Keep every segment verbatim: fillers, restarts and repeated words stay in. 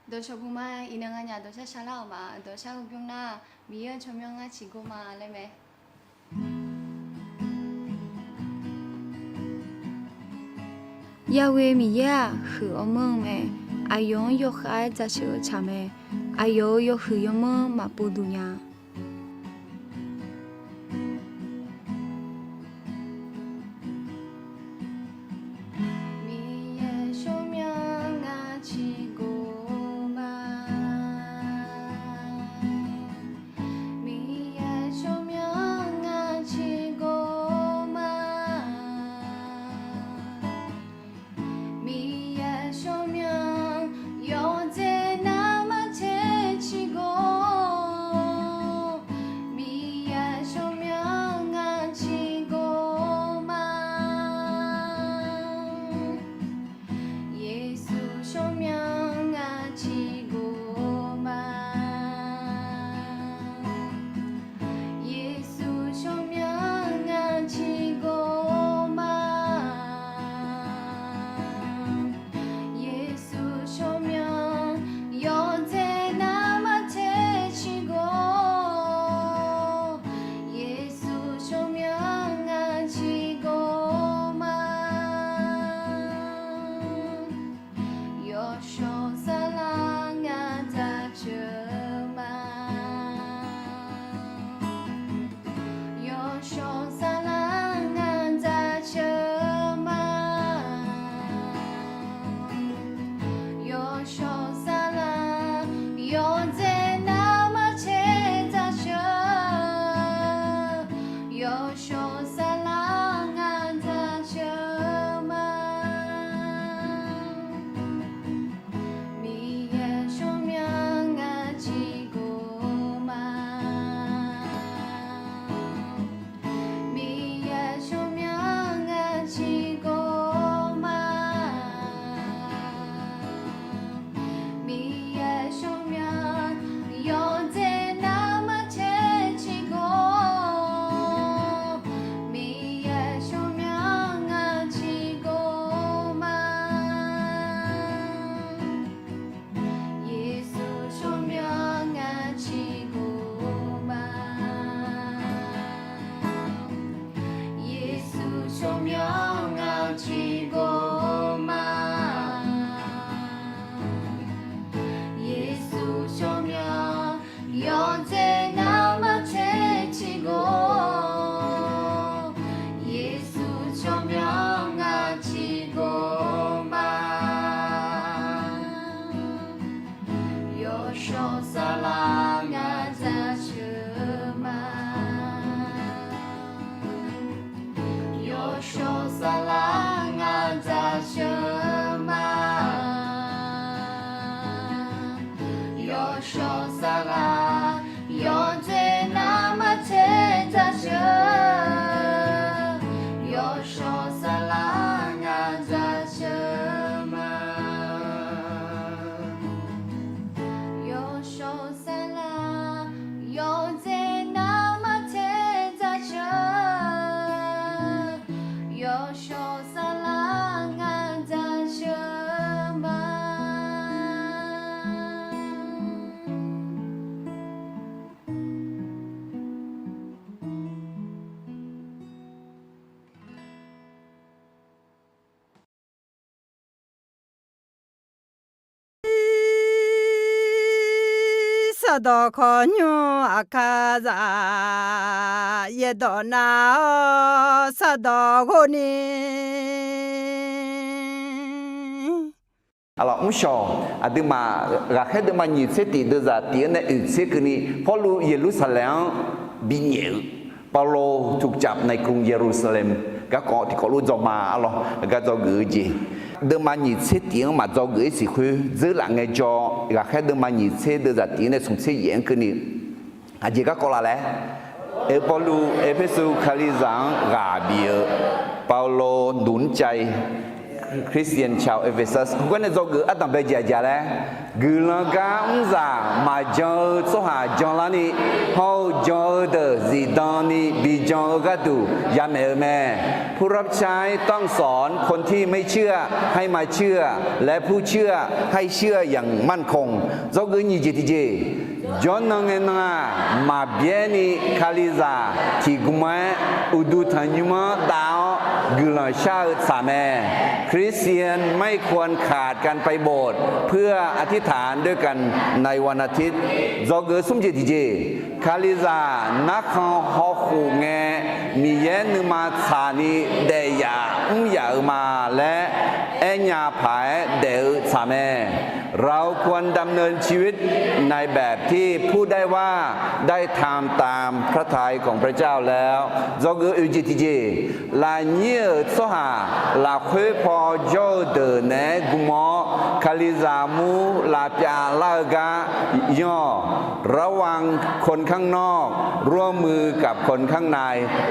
Dawqshawq buq ma, iqnan nganyaf dawqshar shar lar-euq ma. Dawqshar heu bymr nar, Miqyaer-euq tsawrmyanr ngar ciqgor ma laer mae. Yaghoe Miqyaer-aq, huiq awr manr-eu mae. Aqyawf-anr yawkhav-aer dzaqsheuq-eu tsaq mae. Aqyawf-euq yawhuiq yawmanr maqpov duq nya. Miqyaer tsawrmyanr ngar ciqgor ma. Miqyaer tsawrmyanr ngar ciqgor ma. Miqyaer tsawrmyanr yawqdzae nar maqtser ciqgor. Miqyaer tsawrmyanr ngar ciqgor ma. Yeqsur tsawrmyanr ngar ciqgor ma. Yeqsur tsawrmyanr ngar ciqgor ma. Yeqsur tsawrmyanr yawqdzae nar maqtser ciqgor. Yeqsur tsawrmyanr ngar ciqgor ma. Yawshawr saflar ngar dzaqceuq ma. Yawshawr saflar ngar dzaqceuq ma. Yawshawr saflar yawqdzae nar maqtser dzaqceuq. Yawshawr saflar ngar dzaqceuq ma. Miqyaer tsawrmyanr ngar ciqgor ma. Miqyaer tsawrmyanr ngar ciqgor ma. Miqyaer tsawrmyanr yawqdzae nar maqtser ciqgor. Miqyaer tsawrmyanr ngar ciqgor ma. Yeqsur tsawrmyanr ngar ciqgor ma. Yeqsur tsawrmyanr ngar ciqgor ma. Yeqsur tsawrmyanr yawqdzae nar maqtser ciqgor. Yeqsur tsawrmyanr ngar ciqgor ma. Yawshawr saflar ngar dzaqceuq ma. Yawshawr saflar ngar dzaqceuq ma. Yawshawr saflar yawqdzae nar maqtser dzaqceuq. Yawshawr saflar ngar dzaqceuq ma. Yawshawr saflar yawqdzae nar maqtser dzaqceuq. Yawshawr saflar ngar dzaqceuq ma. Sardawq khawqnymr aqkar zaq, yaerdawq nar-awr sardawq ghov ni. Arlawq, mrshawq aqduimaf ghaqkhaer deuvma nyiq tser tif deuvzaq tif-anr nae oeq tser keuvni, Pawrluv Yeqlursaqlaeq-anr binyaef-eu, เปาโลถูกจับในกรุงเยรูซาเล็ม garkawv tiqkawv lof dzawr ma. Arlawq, gar dzawgeuf-eu jeq, deuvma nyiq tser tif-anr maqdzawgeuf-ir siq khoer, dzeurlaf ngaejawr, ghaqkhaer deuvma nyiq tser deuvzaq tif-anr nae smq tser yaef-anr keuvni, aqjeq garkawv laf laer, Pawrluv Erpersu Kalizaq-anr ghaq bif-eu, เปาโลหนุนใจ Christian ชาวเอเฟซัส heugar nae dzawgeuf ardanq bae jeq aqjeq laer, guiqlanq gar mrzaq maqjan-eu tsawrhaq janlarni, hawr-eu jan-eu deuq zifdan ni bijan-eu gharduq yamaeq-eu mae. ผู้รับใช้ต้องสอนคนที่ไม่เชื่อให้มาเชื่อ และผู้เชื่อให้เชื่ออย่างมั่นคง dzawgeuf nyiq jeq tiqjeq, jawrnan ngae nan-aq, maqbyaer ni Kalizaq tiqgmq-aer uqduq tanqnymr-anr dav-awr guiqlanq shar-eu tsaq mae. คริสเตียนไม่ควรขาดการไปโบสถ์เพื่ออธิษฐานด้วยกันในวันอาทิตย์ dzawgeuf smr jeq tiqjeq, Kalizaq narkhan hawkhof ngae, Miqyaer nuima tsaqni daef yaf mr yaf-eu ma laer aernya paq-aer daef-eu tsaq mae. เราควรดำเนินชีวิตในแบบที่พูดได้ว่าได้ทำตามพระทัยของพระเจ้าแล้ว dzawgeuf oeq jeq tiqjeq, lafnyir-euq tsawrhaq lafkhoer paw jawr-eu deuq naeq-aer gm-awr, Kalizaq mur lavpyav lar-eu gar yanr-awq. ระวังคนข้างนอกร่วมมือกับคนข้างใน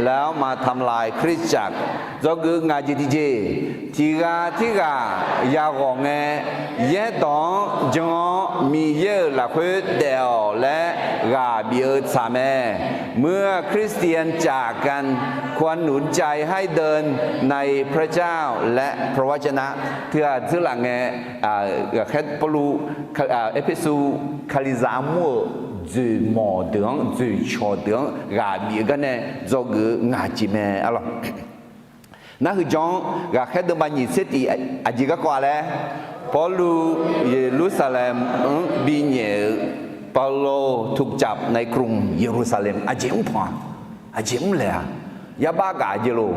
แล้วมาทำลายคริสตจักร dzawgeuf ngaq jeq tiqjeq, tiqghaq tirghaq yaghawq ngae, yaerdawq-anr jan-awr Miqyaer-euq lafkhoer daef-awq laer ghaq bif-eu tsaq mae. เมื่อคริสเตียนจากกัน ควรหนุนใจให้เดินในพระเจ้าและพระวจนะ Teughaq dzeurlaf ngae, ghaqkhaer Pawrluv Erpersu Kalizaq armur-euq dzoeqmawq deuq-anr dzoeqcawq deuq-anr ghaq bif-eu gar nae dzawgeuf-eu ngaq jeq mae arlawq. Nar huiqjan-anr ghaqkhaer deuvma nyiq tser tif aqjeq garkawv-a laer, Pawrluv Yeqlursaqlaeq-anr binyaef-eu เปาโลถูกจับในกรุงเยรูซาเล็ม aqjeq mrpanq-a, aqjeq mrlaeq-a, yarbav gaq jeq lof,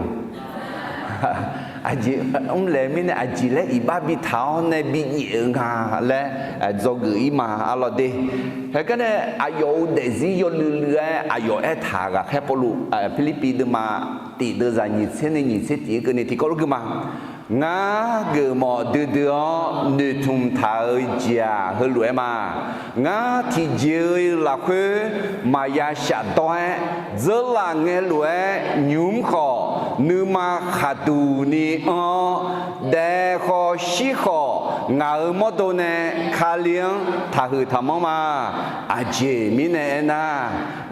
aqjeq mrlaeq mirnae aqjeq laer iqbax bitaq-awr nae binyaef-eu nga laer dzawgeuf-ir ma arlawq de. Heugar nae aqyawf-euq daefzir yawluiv luiv-aer aqyawf aertaq ghaqkhaer Pawrluv Pirlirpiv deuvma tif deuvzaq nyiq tser nae nyiq tser tif-aer keuvni tiqkawv lof gui ma. Ngar geufmawf duidui-awr noeqtmq taq-eu jeq-aq heulof-aer ma. Ngar tiqjeq-eu lafkhoer maqya shafdawr-aer, dzeurlaf ngae lof-aer nymq-mr khawf, nuima khaqduq ni anr-awr, daef khawf shir khawf, ngaq-euq mawrdo nae Kali-anr taqhuiq taqmanr ma. Aqjeq mirnae aernar,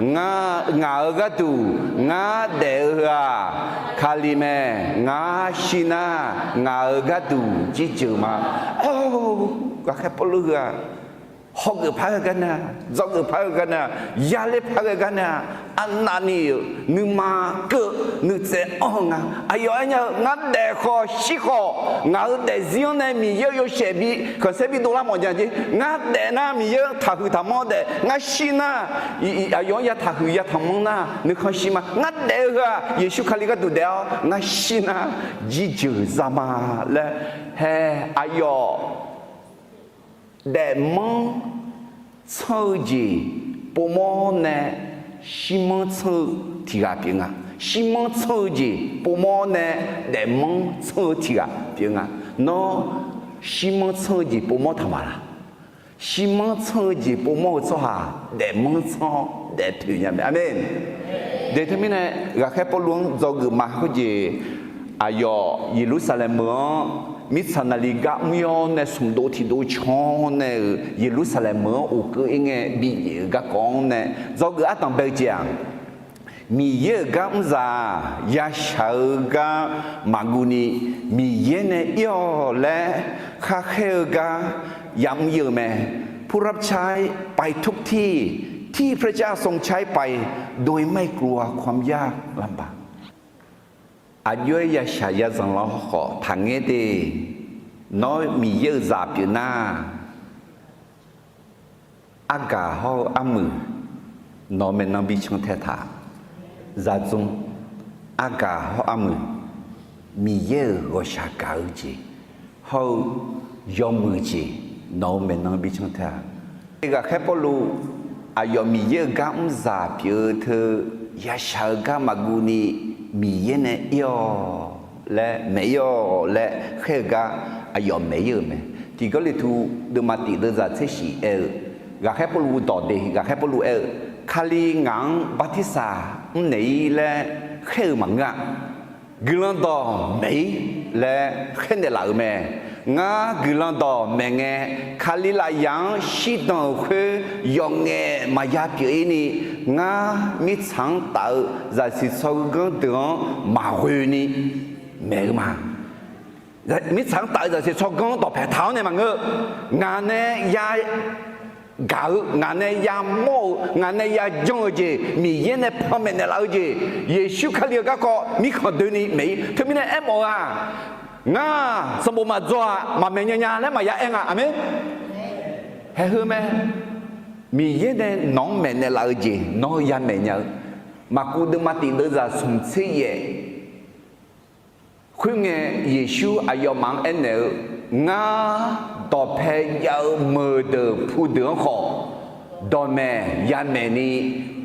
ngaq-euq gharduq ngar daef-eu heu-aq, Kali mae. Ngar shir nar, ngaq-euq gharduq jirjeuq ma. Or, ghaqkhaer Pawrluv heu-aq, hawgeuf par-eu gar nar, dzawgeuf par-eu gar nar, yaler par-eu gar nar, arnavni-euq nuima keuv nuitsaev anr-eu nga. Aqyawf aernya-eu, ngar daef khawf shir khawf, ngaq-euq daefzir-anr nae Miqyaer-euq yawshaef bi khanqsaer bi dovlar mawf nya jeq. Ngar daef nar Miqyaer-anr taqhuiq taqmanr daef, ngar shir nar aqyawf-anr ya taqhuiq ya taqmanr nar nuikhanr shir ma. Ngar daef-eu heu-aq Yeqsur Kali gharduq daef-awr, ngar shir nar jirjeuq za ma laer hae. Aqyawf daefmanr tsanr-eu jeq povmawr nae shirmanr tsanr-eu tiq ghaq pyeuf nga. Shirmanr tsanr-eu jeq povmawr nae daefmanr tsanr-eu tiq ghaq pyeuf nga. Nawr shirmanr tsanr-eu jeq povmawr taq ma laq? Shirmanr tsanr-eu jeq povmawr-eu tsawrhaq daefmanr tsanr-awr daeftoeq nya mae. Aqmeq. De teumirnae ghaqkhaer Pawrluv-anr dzawgeuf ma khoerjeq, aqyawf Yeqlursaqlaeq meuq-anr mirtsaq naqli gar mr-awr nae smq dov tiq dov can nae-euq Yeqlursaqlaeq meuq-anr of keuv-ir ngae binyaef-eu garkawv-anr nae dzawgeuf ardanq bae-eu jeq-aq, Miqyaer-euq gar mrzaq-aq, yashaq-eu gar maqguv ni, Miqyaer nae ir-awq laer khar khaer-eu gar yamr-ir-eu mae. ผู้รับใช้ไปทุกที่ ที่พระเจ้าทรงใช้ไป โดยไม่กลัวความยากลำบาก Aqjox-aer yashaq yazanq lar khawf taqngaer de. Nawr Miqyaer-euq zaq pyeuf nar, argaq hawr-eu armuiq nawq-euq maeqnan bi can tae taq. Zaqdzmr, argaq hawr armuiq, Miqyaer-euq ghawqshaq gaq-eu jeq hawr-eu yawmuiq jeq nawq-euq maeqnan bi can tae-a. Ghaqkhaer Pawrluv aqyawf Miqyaer-euq gar mrzaq pyeuf-eu teu, yashaq-eu gar maqguv ni, Miqyaer nae ir-awq laer, maeq ir-awq laer khaer-eu gar aqyawf maeq ir-euq mae. Tiq Gawrliqtu deuvma tif deuvzaq tser shif aer-eu, ghaqkhaer Pawrluv dawq de, ghaqkhaer Pawrluv aer-eu, Kali ngaq-anr bartirsaq mrnaeq-ir laer khaer-eu maqngeur-a. guiqlanq dawq maeq-ir laer khaernaeq laf-euq mae. Ngar guiqlanq dawq maeq ngae, Kalizaq zaq-anr shirdan-euq khoer yawqngaef maqya pyeuf-ir ni, ngar mirtsaq-anr taf-eu zaqsiq tsawrganr deuq-anr maqghoe ni maeq-eu ma. Mirtsaq-anr taf-eu zaqsiq tsawrganr dawqpae taq-awr nae maqngeur. Ngaq nae ya gaq-eu, ngaq nae yamawr-eu, ngaq nae yajan-eu jeq, Miqyaer nae panmaeq naeqlaf-eu jeq, Yeqsur Kali-euq garkawv mirkhanq doeni maeq-ir. Teumirnae aermawf-eu-aq, ngar sanqbof maqdzaw-aq maqmaeq nya nya laer maqya aer nga. Aqmeq. Haeq heu mae. Miqyaer nae nawq-anr maeqnaeq laf-eu jeq nawr yamaeq nya-eu. Maqkuv deuvma tiq deuvzaq smq tser yaef. Khoerngae, Yeqsur aqyawfmaf-anr aernaeq-eu, Ngar dawqpae jav-eu meuqdeuq pudeuq-anr khawf, dawqmaeq yamaeq ni,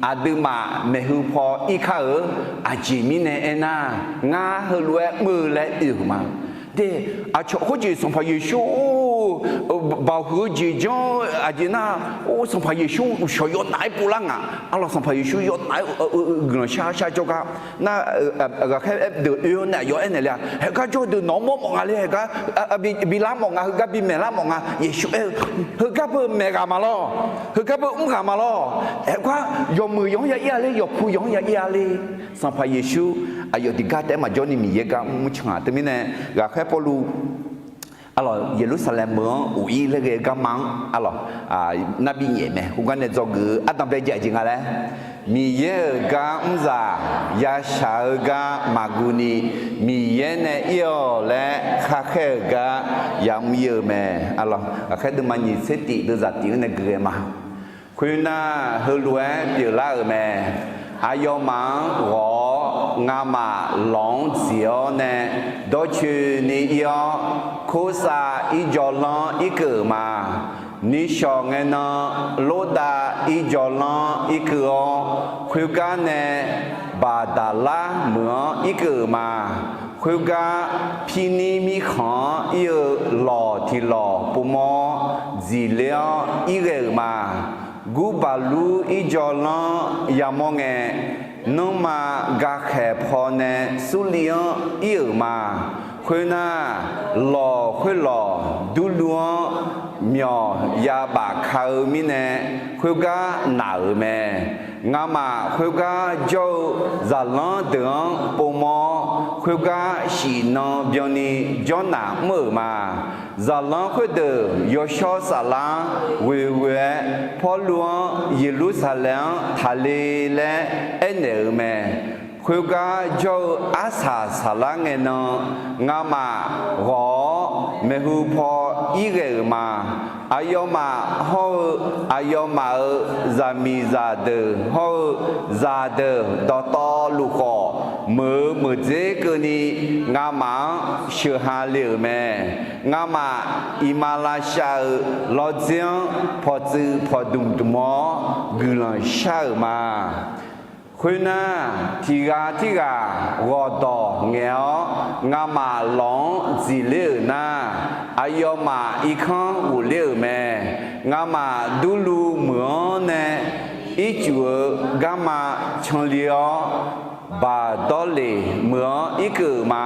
aqduimaf maeqhu paw ir kar-eu. Aqjeq mirnae aernar, ngar heulof-aer mr-eu laer oe-euq ma. De, aqcawq khoerjeq Sanqpaq Yeqsur-or, baoq huiq-eu jeq janr-eu aqjeq nar, or, Sanqpaq Yeqsur uqshawq yawnaf-aer pov lar ngaq. Arlawq, Sanqpaq Yeqsur yawnaf-aer guiqlanq shar shar jawrgar nar, ghaqkhaer deuq oe-awr nae aqyawf aernaeq le-a, Haeqgar jawr deuq nawq-anr mawr mawf nga le, haeqgar bi lar mawf nga, heugar bi maeq lar mawf nga. Yeqsur aer-eu, Heugar beu maeq ghaq ma lawr, heugar beu mr ghaq ma lawr. Haeqgar yawmuiq yawq-anr ya ir-a ler, yawqpu yawq-anr ya ir-a ler. Sanqpaq Yeqsur aqyawf tiqgar taef-aer maqjawr ni Miqyaer gar mr can-aq. Teumirnae ghaqkhaer Pawrluv, arlawq, Yeqlursaqlaeq meuq-anr of ir laer ghae-eu garma-anr, arlawq, nar bi nyaef mae. Khoergar nae dzawgeuf-eu ardanq bae jav-eu jeq nga laer, Miqyaer-euq gar mrzaq yashaq-eu gar maqguv ni, Miqyaer nae ir-awq laer khakhaer-euq gar yamr ir-eu mae. Arlawq, ghaqkhaer deuvma nyiq tser tif deuvzaq tif-anr nae gui ghae ma. Khoernar, heulof-aer pyeuflar-euq mae. Aqyawfmaf-anr ghawq-awr, ngamaf lawq-anr dziq-awr nae dawrcoeni ir-awr, Korsav irjawvlanr irkeuv-euq ma. Nishawq ngae nan, Lordav irjawvlanr irkeuv-awr, khoergar nae Baqdaqlar meuq-anr irkeuv-euq ma. Khoergar Pirnir mirkhanq-anr ir-eu lawq tiq lawq povmawr-awr, dziqler-awr irghae-euq ma. Gurbaqlur irjawvlanr yamawr ngae, nanrma gakhaeq pawnae Surliv-anr ir-euq ma. Khoernar, lawq khoerlawq Durluv-anr myawq yabaf ka-eu mirnae, khoergar naq-euq mae. Ngamaf khoergar jawr-eu zaqlanr deuq-anr povmawr-awr, khoergar shif nan byanni jawrnaq mr-euq ma. Zaqlanr khoerdeuq yawshawr saflar-anr ghoeghoe-aer, Pawrluv-anr Yeqlursaqlaeq-anr taqle laer aernaeq-euq mae. Khoergar jawr-eu arsaq saflar ngae nan, ngamaf ghawq-awr maeqhu paw irghae-euq ma. Aqyawfmaf hawr-eu, aqyawfmaf-euq zaqmiqzaq deuq hawr-eu zaqdeuq dawqtawvluf khawf, meuq-eu meuqdzer keuvni ngamaf-anr sheuqha le-euq mae. Ngamaf iqmalavshav-euq lawrdzer-anr pawqtsuif pawqdmq dmq-awr guiqlanq shar-euq ma. Khoernar, tiq ghaq tirghaq ghawqdawq ngaeq-awr, ngamaf lawq-anr dziqler-euq nar, aqyawfmaf irkanr ghofler-euq mae. Ngamaf Durluv meuq-anr nae ircuf-eu garma canle-awr, Baqdawrleq meuq-anr irkeuv-euq ma.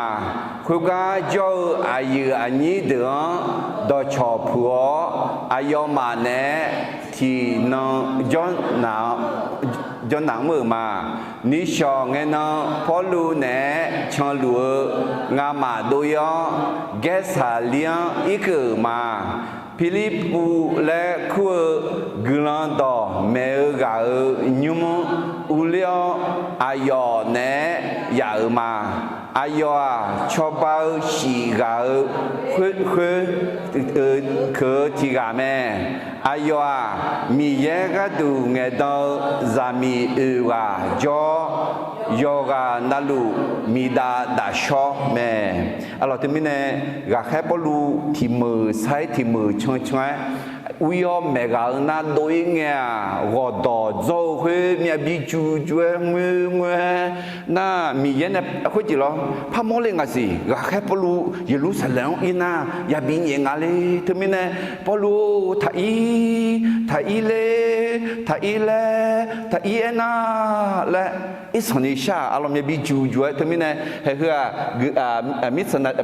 Khoergar jawr-eu aqyuif aqnyir deuq-anr dawqcawq puq-awr, aqyawfmaf naeq-aer tiqnan jawrnaq mr-euq ma. Nishawq ngae nan, Pawrluv naeq-aer canluf-eu ngamaf dov-ir-awr, Gaersaqlir-anr irkeuv-euq ma. Pirlirpuv laer kur-eu guiqlanq dawq maeq-eu ghaq-euq nymr-anr urler-awr, aqyawf naeq-aer yaf-euq ma. Aqyawf-aq, cawba-eu shif ghaq-euq khoer, keuq-eu tiq ghaq mae. Aqyawf-aq, Miqyaer gharduq ngaeqdan-eu zaqmiq oeq ghaq jawr-awr, yawqghaq navluf miqdav dafshawr mae. Arlawq, teumirnae ghaqkhaer Pawrluv tiq meuq sar-aer tiq meuq can can-aer uryawr maeq ghaq-eu nar dov-ir ngae-aq, ghawqdawq dzawr-eu khoer myavbi juv juv-aer ngoer ngoer-aer nar, Miqyaer nae khoerjeq lawr parmawr le ngaq siq. Ghaqkhaer Pawrluv Yeqlursaqlaeq-anr ir nar yabi nyaef nga le. Teumirnae, Pawrluv-or, taq ir, taq ir ler, taq ir laer, taq ir aernar laer, irsanq ni shar-aq, arlawq myavbi juv juv-aer. Teumirnae, haeq heu-aq,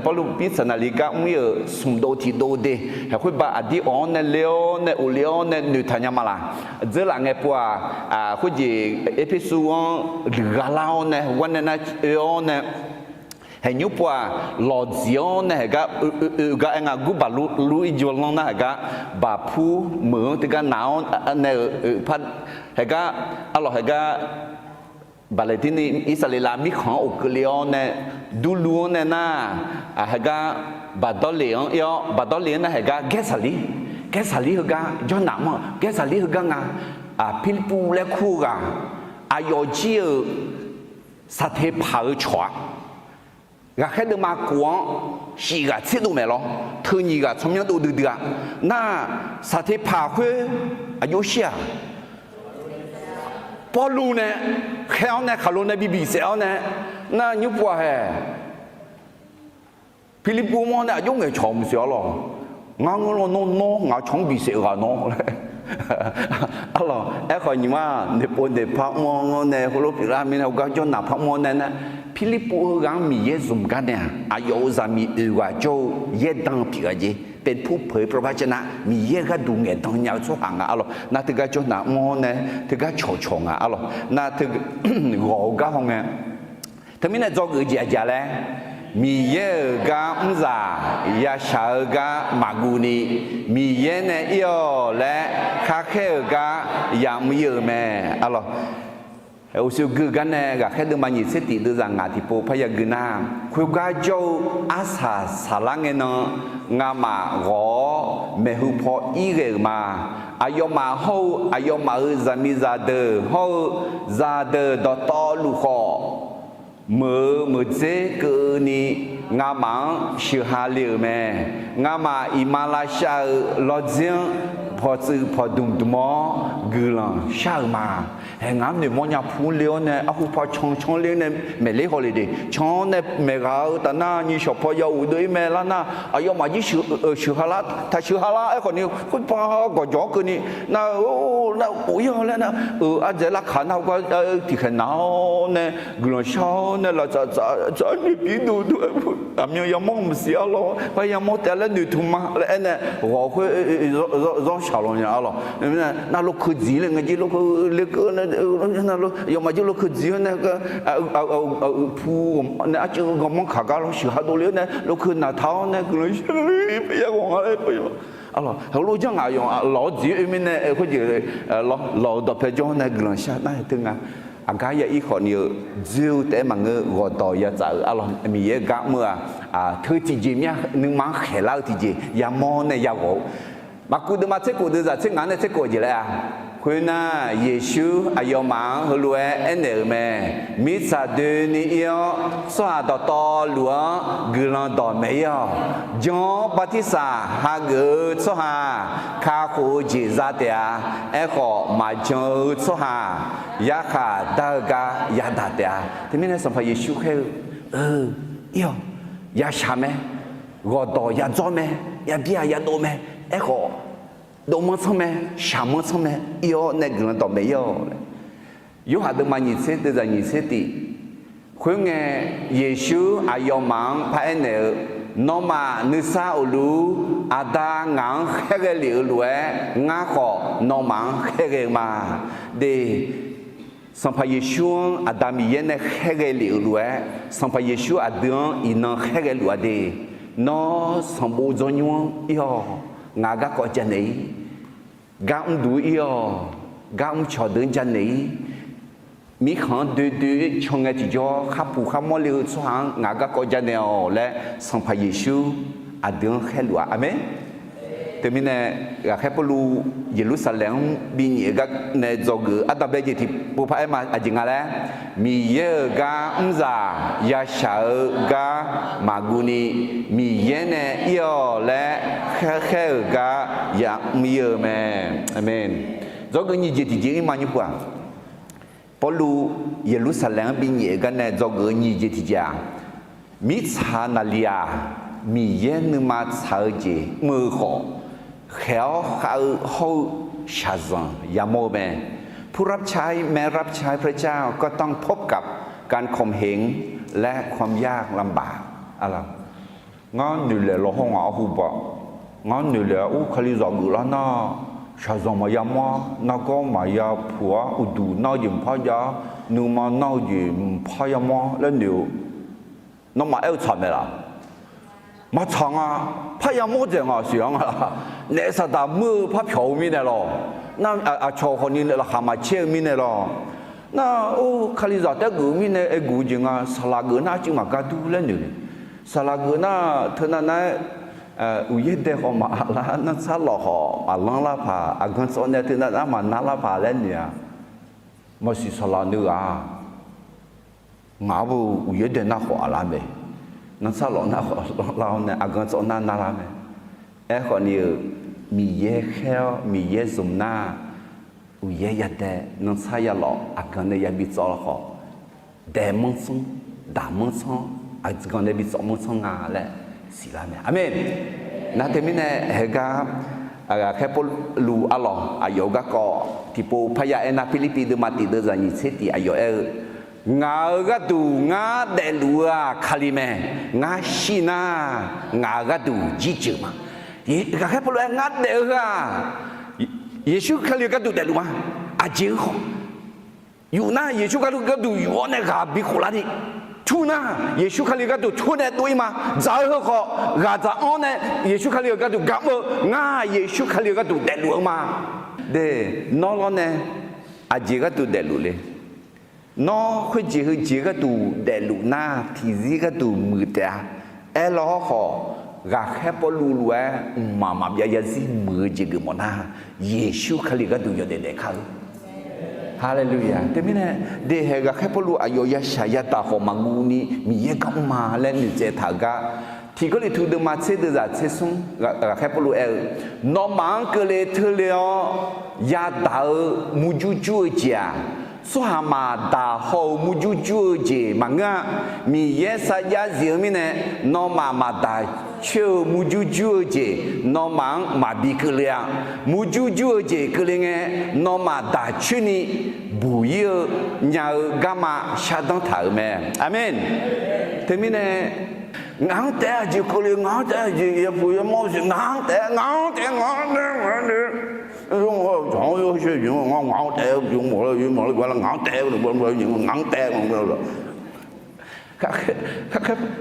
Pawrluv Mirsaqnaqliv gar mr-ir-euq smq dov tiq dov de, haeq khoerba aqdir awq-anr nae le-awr nae of le-awr nae noeqtaq nya ma laq. Dzeurlaf ngae pov-aq, khoerjeq Erpersu-anr luiqgha lar-awr nae, heugar nae nar oe-awr nae, haeq nymr pov-aq, lawqdziq-awr nae haeq gar oe, oe, oe gar aer nga. Gurbaq lur, lur-ir jawrlanr nar haeq gar baqpur meuq-anr teugar naq-awr nae-euq par, haeq gar, arlawq haeq gar, baqlaqdirni Irsaqleqlav mirkhanq-anr of keuvle-awr nae, durlur-anr nae nar, haeq gar baqdawrleq-anr ir-awr, baqdawrleq-anr nar haeq gar Gaersaqlir, Gaersaqlir heugar jawrnaq mr-eu, Gaersaqlir heugar nga. Pirlirpuv laer kur-eu ghaq, aqyawf jir-euq Saqteqpaq-eu cawq-a. Ghaqkhaer deuvma kof-anr shif ghaq tserdov maeq lawr, teu nyiq ghaq tsawrmyanr dov duidui-a. Nar, Saqteqpaq khoer aqjox shir-aq, Pawrluv nae khaer-awr nae khaqlo nae bi bisaef-awr nae, nar nymr pov-aq haeq, Pirlirpuv mawr nae aqjox ngaeqcawq maqsiq arlawq. Ngar ngeur lawnmr nawr ngaq-eu cawq-anr bisaef-eu ghaq nawr laer. Arlawq, aerkhawf nyiq ma noeqpov noeqpar mr-awr nae heulof pyeuflar mirnae heugar jawrnaq par mr-awr nae nar, Pirlirpuv heughaq-anr Miqyaer zmq gar nae-aq, aqyawf-euq zaqmiq oeq ghaq jawr-eu yaerdan pyeuf-a jeq. Paqpur peuq-eu paqpar caev nar, Miqyaer gharduq ngaeqdan nya-eu tsawrhaq nga arlawq. Nar teugar jawrnaq mr-awr nae, teugar cawqcawq nga arlawq. Nar teu ghawq-eu gar hawngae, teumirnae dzawgeuf jeq aqjeq laer, Miqyaer-euq gar mrzaq yashaq-eu gar maqguv ni, Miqyaer nae ir-awq laer khar khaer-euq gar yamr ir-euq mae. Arlawq, uqshoe gui-eu gar nae ghaqkhaer deuvma nyiq tser tiq deuvzaq ngaq tiqpov parya gui nar, khoergar jawr-eu arsaq saqlar ngae nan, ngamaf ghawq-awr maeqhu paw ir ghae-euq ma. Aqyawfmaf hawr-eu aqyawfmaf-euq zaqmiqzaq deuq hawr-eu zaqdeuq dawqtawvluf khawf, meuq-eu meuqdzer keuvni ngamaf-anr sheuqha le-euq mae. Ngamaf iqmalavshav-eu lawrdzir-anr pawqtsuif pawqdmq dmq-awr guiqlanq shar-euq ma. Haeq ngaq-anr noeqmawr nya pu le-awr nae, arhu paw can can ler nae maeqler haw le de. Can-awr nae maeqghaq-eu taf nar, nyiq shawq paw ya uq dov-ir mae lar nar, aqyawfmaf jir sheuqha lar, taq sheuqha lar aerkhawf ni, khoerpaw gawqjawq-anr keuvni, nar-eu, nar-eu of ir-awr laer nar-eu, ardzaeq lavkaq nar-eu gar tiqkhaeq naq-awr nae guiqlanq shar-awr nae laftsaf tsaf tsaf noeqbir dov dov-aer, aqmyan yamawr maqsiq arlawq, par yamawr taef laer noeqtmq ma laer aernae, ghawq khoer zawr shaq law nya arlawq. Nar lokeuv dziq le ngae jir lokeuv lekeuv, aqyawfmaf jir lokeuv dziq-awr nae, pu nae arcuiv ghawqmanr kaq gar lawr sheuqha dovle-awr nae lokeuv naqtaq-awr nae guiqlanq shar-eu paer ya ghawq nga laer, arlawq, heulof janr ngaq yawf lawq-awr dziq-awr oe mirnae khoerjeq lawq-eu dawqpae jawr-awr nae guiqlanq shar nar-aer teu nga. Aqgar ya ir khawf ni-eu dzoer-eu taef-aer maqngeur, ghawqdawq ya tsaf-eu arlawq, Miqyaer gar mr-eu-aq, teu tiqjeq mir-a, nuima-anr khaeqlar-eu tiqjeq yamawr nae ya ghawq-eu. Maqkuv deuvma tser khof deuvzaq tser ngaq-anr nae tser khof jeq laer-a. Khoernar, Yeqsur aqyawfmaf-anr heulof-aer aernaeq-euq mae. Mirtsaq doeni ir-awr, tsawrhaq dawqtawvluf-anr guiqlanq dawqmaeq ir-awq. Jan-awr bartirsaq hageuf-eu tsawrhaq kakhof-eu jeq za taef-a. Aerkhawf, maqjan-eu tsawrhaq yarkhaq dar-eu gar yadaq taef-a. Teumirnae Sanqpaq Yeqsur khaer-eu, ir-awq, yashaq mae, ghawqdawq yadzawr mae, yabi-aq yadov mae. Aerkhawf, dovmanr tsanr mae, shaqmanr tsanr mae, ir-awr nae guiqlanq dawqmaeq ir-awq. Yorhaq deuvma nyiq tser deuvzaq nyiq tser tiq. Khoerngae, Yeqsur aqyawfmaf-anr paraer naeq-eu, Nawmaf nuisar uqlur Aqda ngaq-anr khaerghae lef-euq lof-aer, ngar khawf nawmaf-anr khaerghae-eu ma. De, Sanqpaq Yeqsur-anr Aqda Miqyaer nae khaerghae lef-euq lof-aer, Sanqpaq Yeqsur aqdui-anr iqnan khaerghae luf-a de. Nawr sanqbof dzawrnymr-anr ir-awq. Ngaq-euq garkawv janaeq-ir. Gar mrduq ir-awq. Gar mrcawq deuq-anr janaeq-ir. Mirkhanq-anr doe doe-ir can ngae tiqjawr, kharpuq kharmawr le-eu tsawrhaq-anr ngaq-euq garkawv janaeq-awq laer, Sanqpaq Yeqsur aqdui-anr khaerluf-a. Aqmeq. Teumirnae, ghaqkhaer Pawrluv Yeqlursaqlaeq-anr binyaef-eu gar nae dzawgeuf-eu ardanqbae jeq tiqpov paraer ma. Aqjeq nga laer, Miqyaer-euq gar mrzaq yashaq-eu gar maqguv ni, Miqyaer nae ir-awq laer khaerkhaer-euq gar yamr ir-eu mae. Aqmeq. Dzawgeuf nyiq jeq tiqjeq-ir ma nymrpov-aq, Pawrluv Yeqlursaqlaeq-anr binyaef-eu gar nae dzawgeuf-eu nyiq jeq tiqjeq-aq, mirtsaq naqliq-aq, Miqyaer nuima tsaq-eu jeq mr-eu khawf, khaeq-awr khav-eu hawr-eu shaqzanq yamawr-eu mae. ผู้รับใช้ แม้รับใช้พระเจ้า ก็ต้องพบกับการข่มเหง และความยากลำบาก Ngar noeqlaeq law hawr ngaq-awr hu baq. Ngar noeqlaeq-awr ur Kalizaq geuflar nar, shaqzanq maqya mawr-ar, nargawr maqya puq-ar, uqduq nar-eu jeq mqpar jav-ar, nuima nar-eu jeq mqpar yamawr laer noeq-eu, nawmaf aer-eu tsaq mae laq? Maqtsaq nga. Parya mawr dzaeq ngaq siq-anr nga laq? Naef saqdaq muir-eu par pyawq-eu mirnae lawq. Nar aqcawq khawfni laqkhaq maqcaer-eu mirnae lawq. Nar-ur Kalizaq taef geuf-eu mirnae aerguf-eu jeq nga, saqlaq geuf nar arcuiv maqgar dur laer noeq le. Saqlaq geuf nar teunav nav-aer uqyaer dae khawf maqlar, nanrtsar lawq khawf maqlanr lar paq, aqgan tsawv nae teunav nav maqnar lar paq laer noeq-a. Maqsiq saqlaq nuighaq-aq, ngaq-anr uqyaer dae nar khawf aqlar mae. Nanrtsar lawq nar khawf lanr lar-awr nae aqgan tsawv nar narlar mae. Aerkhawfni-eu, Miqyaer khaer-awr Miqyaer zmq nar, uqyaer yadae nanrtsar yalawf aqgan nae yabi tsawv lar khawf, daemanr tsanr, daqmanr tsanr, aqgan nae bi tsawv manr tsanr nga laer siqlar mae. Aqmeq. Nar teumirnae heugar ghaqkhaer Pawrluv arlawq aqyawf-eu garkawv tiqpov parya aernar, Pirlirpiv deuvma tiq deuvzaq nyiq tser tiq aqyawf aer-eu, Ngaq-euq gharduq ngar daefluf-eu-aq Kali mae. Ngar shir nar, ngaq-euq gharduq jirjeuq ma. Ghaqkhaer Pawrluv aer ngar daef-eu heu-aq, Yeqsur Kali-eu gharduq daefluf ma. Aqjeq-eu khawf, yuf nar Yeqsur Kali-eu gharduq yuf-awr nae ghaq bi khoflar ni, tur nar Yeqsur Kali-eu gharduq tur nae dov-ir ma. Dzaq-eu heu khawf ghaq dzaq-anr nae Yeqsur Kali-euq gharduq gar mr-eu, ngar Yeqsur Kali-eu gharduq daefluf-eu ma. De, nawr lawr nae aqjeq gharduq daefluf le? Nawr khoerjeq heujeq gharduq daefluf nar tiqzir gharduq muiq taef-a. Aerlaw hawrkhawf, ghaqkhaer Pawrluv lof-aer mqmaq maqbyav yarzir muiq-eu jeq geufmawf nar, Yeqsur Kali gharduq yawdaef daef kar-eu. Haleluya. Teumirnae, dehaeq ghaqkhaer Pawrluv aqyawf yashaq yadaq khawf maqguv ni Miqyaer gar mr ma laer noeqtsaev taq-euq gar, Tiq Gawrliqtu deuvma tser deuvzaq tser smr ghaqkhaer Pawrluv aer-eu, Nawmaf-anr keuvle teule-awr yadaq-eu murjur jur-eu jeq-aq, tsawrhaq maqdaq haw-eu murjur jur-eu jeq maqngeur-a. Miqyaer sarjax zif-eu mirnae, nawmaf maqdaq coer-eu murjur jur-eu jeq nawmaf-anr maqbi keuvle-a. Murjur jur-eu jeq keuvle ngae, nawmaf daq coer ni buq-ir-eu nya-eu garma shardanr taq-euq mae. Aqmeq. Teumirnae, ngaq-anr taef-aer aqjeq keuvle, ngaq-anr taef-aer aqjeq yapuq yamawr-eu jeq, ngaq-anr taef-aer, ngaq-anr taef-aer, ngaq-anr taef-aer, ngaq-anr taef-aer, ngaq-anr taef-aer,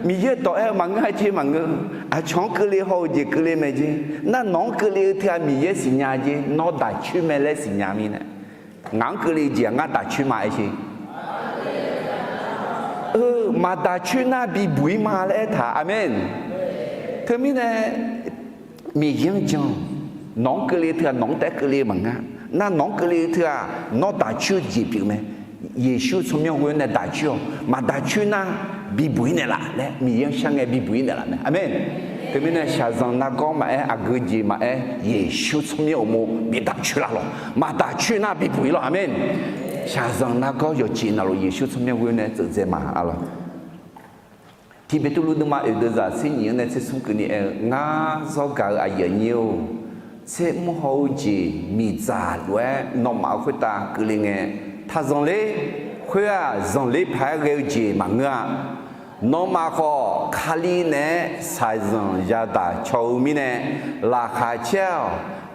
Miqyaer dawq aer-eu maqngeur-a jeq maqngeur. Aqcawq-anr keuvle haw-eu jeq keuvle mae jeq. Nar nawq-anr keuvle-eu teu-aq Miqyaer siqnya jeq, nawr daq coer mae laer siqnya mirnae, ngaq-anr keuvle jeq-aq ngar daq coer ma aer jeq. Eu, maqdaq coer nar bibuq-ir ma laer aertaq. Aqmeq. Teumirnae Miqyaer-anr jan-awq. Nawq-anr keuvle teu-aq nawq-anr taef-aer keuvle maqngeur. Nar nawq-anr keuvle teu-aq nawr daq coer-eu jeq pyeuf mae. Yeqsur tsawrmyanr ghoe-awr nae daq coer-awq. Maqdaq coer nar bibuq-ir naeqlaf laer Miqyaer-anr shar ngae bibuq-ir naeqlaf mae. Aqmeq. Teumirnae shaqzanq nargawr maqaer, aqgeu jeq maqaer, Yeqsur tsawrmyanr uqmov bidaq coer lar lawq. Maqdaq coer nar bibuq-ir lawq. Aqmeq. Shaqzanq nargawr yawqjeq navluf Yeqsur tsawrmyanr ghoe-awr nae tseufdzae ma-a lawq. Tiq Beqtuvluv deuvma oeq deuvzaq tser nyiq-anr nae tser smr keuvni aer-eu, Ngar zawr gaq-eu aqyuif aqnyir-or, tser mr haw-eu jeq miqdzaq lof-aer nawmaf-euq khoertav keuvle ngae, taq zanqler. Khoer-aq, zanqler paq-aer ghae-eu jeq maqngeur-a. Nawmaf khawf Kali naeq-aer shaqzanq yadaq caw-eu mirnae, laqkhaq caer-awq.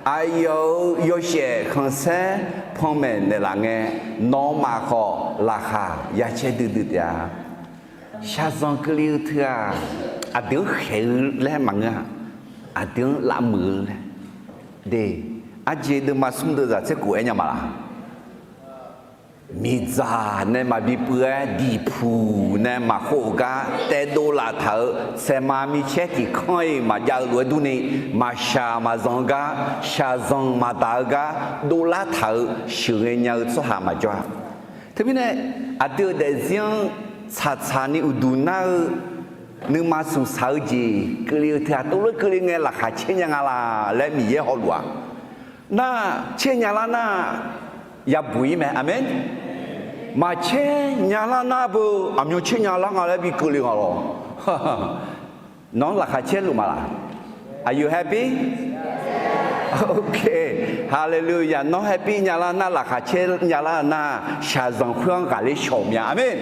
Aqyawf-euq yawshaef khanqsaer panmaeq naeqlaf ngae, nawmaf khawf laqkhaq yacaer duidui taef-a. Shaqzanq keuvle-eu teu-aq, aqdui-anr khaeq-eu laer maqngeur-a. Aqdui-anr lavmuiq-eu laer. De, arjeq deuvma smr deuvzaq tser kof aer nya ma laq? miqdzaq nae maqbi puiv-aer diqpuq nae maqkhov-euq gar taedov laftaq-euq saeqma micaer tiq kanr-iq maqjav-eu lof-aer durni, maqshaq maqzanq-eu gar, shaqzanq maqdaq-eu gar dovlar taq-euq sheuqghae nya-eu tsawrhaq maqjawr-a. Teumirnae aqdui-euq daefzir-anr tsaqtsaq ni uqduq nar-eu nuima smqsaq-eu jeq keuvle-eu teu-aq, tov lof keuvle ngae laqkhaq caer nya nga laq laer Miqyaer hawluf-a. Nar caer nya lar nar yabuq-ir mae. Aqmeq. Maqcaer nya lar nar beu aqmyan caer nya lar nga laer bi keuvle nga lawr. Nawr laqkhaq caer luf ma laq? Are you happy? Okay, hallelujah. Nawr happy nya lar nar, laqkhaq caer nya lar nar, shaqzanq khoer-anr ghaqler shawq mya. Aqmeq.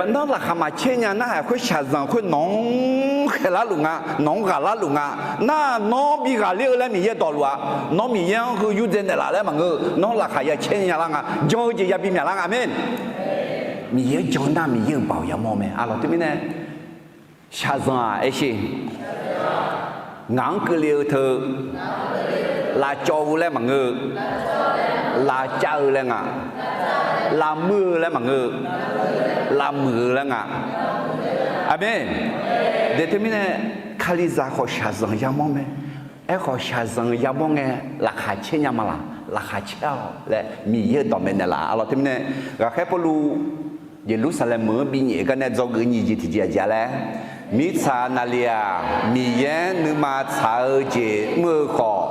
Nawr laqkhaq maqcaer nya nar, haiq khoer shaqzanq khoer nawq-anr khaeqlar luf nga, nawq-anr ghaqlar luf nga. Nar nawr bi ghaqler-eu laer Miqyaer dawqluf-a. Nawr Miqyaer-anr heu yurdzae naeqlaf laer maqngeur-eu, nawr laqkhaq ya caer nya lar nga. Jan-eu jeq yabi myaqlar nga. Aqmeq. Miqyaer-anr jan nar Miqyaer-euq baoq yamawr-eu mae. Arlawq teumirnae shaqzanq-aq aershe, ngaq-anr keuvle-eu teu lavcawv-eu laer maqngeur-eu, lavcav-eu laer nga, lavmuir-eu laer maqngeur-eu, lavmuiq-eu laer nga. Aqmeq. Daeq teumirnae Kalizaq khawf shaqzanq yamawr mae. Aerkhawf shaqzanq yamawr ngae laqkhaq caer nya ma laq? Laqkhaq caer-awq laer Miqyaer-euq dawqmaeq naeqlaf. Arlawq teumirnae ghaqkhaer Pawrluv Yeqlursaqlaeq meuq-anr binyaef gar nae dzawgeuf nyiq jeq tiqjeq aqjeq-a laer, mirtsaq naqliq-aq, Miqyaer nuima tsaq-eu jeq mr-eu khawf,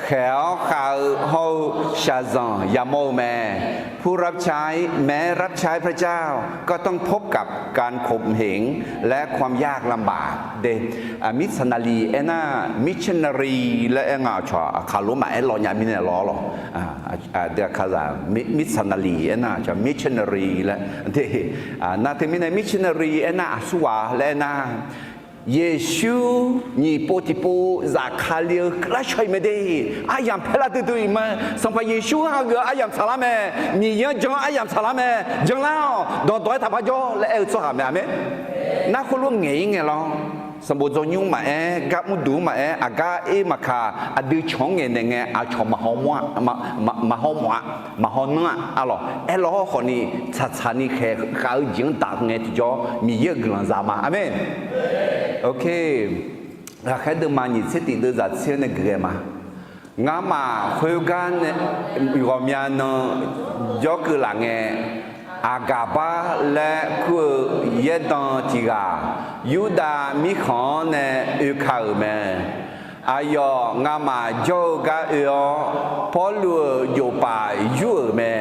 khaeq-awr khav-eu hawr-eu shaqzanq yamawr-eu mae. ผู้รับใช้ แม้รับใช้พระเจ้า ก็ต้องพบกับการข่มเหง และความยากลำบาก de. Mirtsaq naqliq aernar, missionary laer aer nga. Aqcawq aqkaq lof maqaer law nya mirnae lawr lawq. Aqdui aqkaqzaq mirtsaq naqliq aernar, aqcawq missionary laer de. Nar teumirnae missionary aernar aqsurghaq laer aernar, Yeqsur nyiq pov tiqpov zafkale-eu keuvlar shaw-iq mae de. Aryamq paerlar duidui-iq mae. Sanqpaq Yeqsur-anr hageuf-eu aryamq tsaqlar mae. Miqyaer-anr jan-eu aryamq tsaqlar mae. Janlar-awq. Dawqdawq-aer taqpar jawr laer aer-eu tsawrhaq mae. Aqmeq. Nar khoerlof ngaeq-ir ngae lawr, sanqbof dzawnymr maqaer, gar mrduq-anr maqaer, aqgar ir maqkaq, aqdui cawq-anr ngaeqnaeq ngae aqcawq maqhaw mawf-a, maqhaw mawf-a, maqhaw nanr-a. Arlawq aerlawr hawrkhawf ni tsaqtsaq ni khaeq khav-eu jeq-anr daq ngae tiqjawr Miqyaer-euq guiqlanq za ma. Aqmeq. Okay. Ghaqkhaer deuvma nyiq tser tiq deuv zaq tser-anr nae geuf ghae ma. Ngamaf khoergar nae ghawqmya nan jawrkeuv laf ngae, Aqgaqbar laer kur-eu yaerdan tiq ghaq, Yurdav mirkhanq-anr nae oeka-euq mae. Aqyawf ngamaf jawr-eu gar oe-awr, Pawrluv-euq jofpaf yur-euq mae.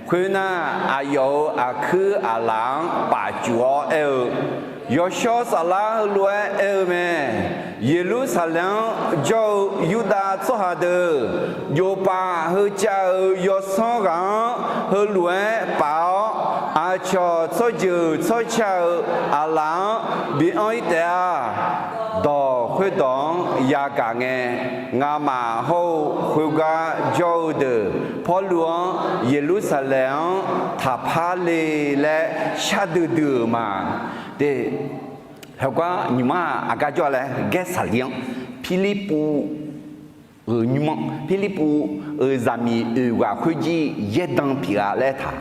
Khoernar, aqyawf-euq aqkuir aqlaf-anr paf cuf-awr aer-eu, Yawshawr Saflar heulof-aer aer-eu mae. Yeqlursaqlaeq-anr jawr-eu Yurdav tsawrhaq deuq, jofpaf heucav-euq yawsanr ghaq-anr heulof-aer paf-awr, aqcawq tsawrjeuq tsawrca-euq aqlaf-anr bi anr-ir taef-a. Dawq khoerdawq-anr yagaq ngae, ngamaf hawr-eu khoergar jawr-eu deuq Pawrluv-anr Yeqlursaqlaeq-anr taqpar le laer shardui dui-euq ma. Te, heugar nymq-mr-aq aqgar jawr-a laer, Gaersaqli-anr, Pirlirpuv-euq nymr-anr, Pirlirpuv-euq zaqmiq oeq ghaq khoerjir yaerdan pyeuf-a laer aertaq.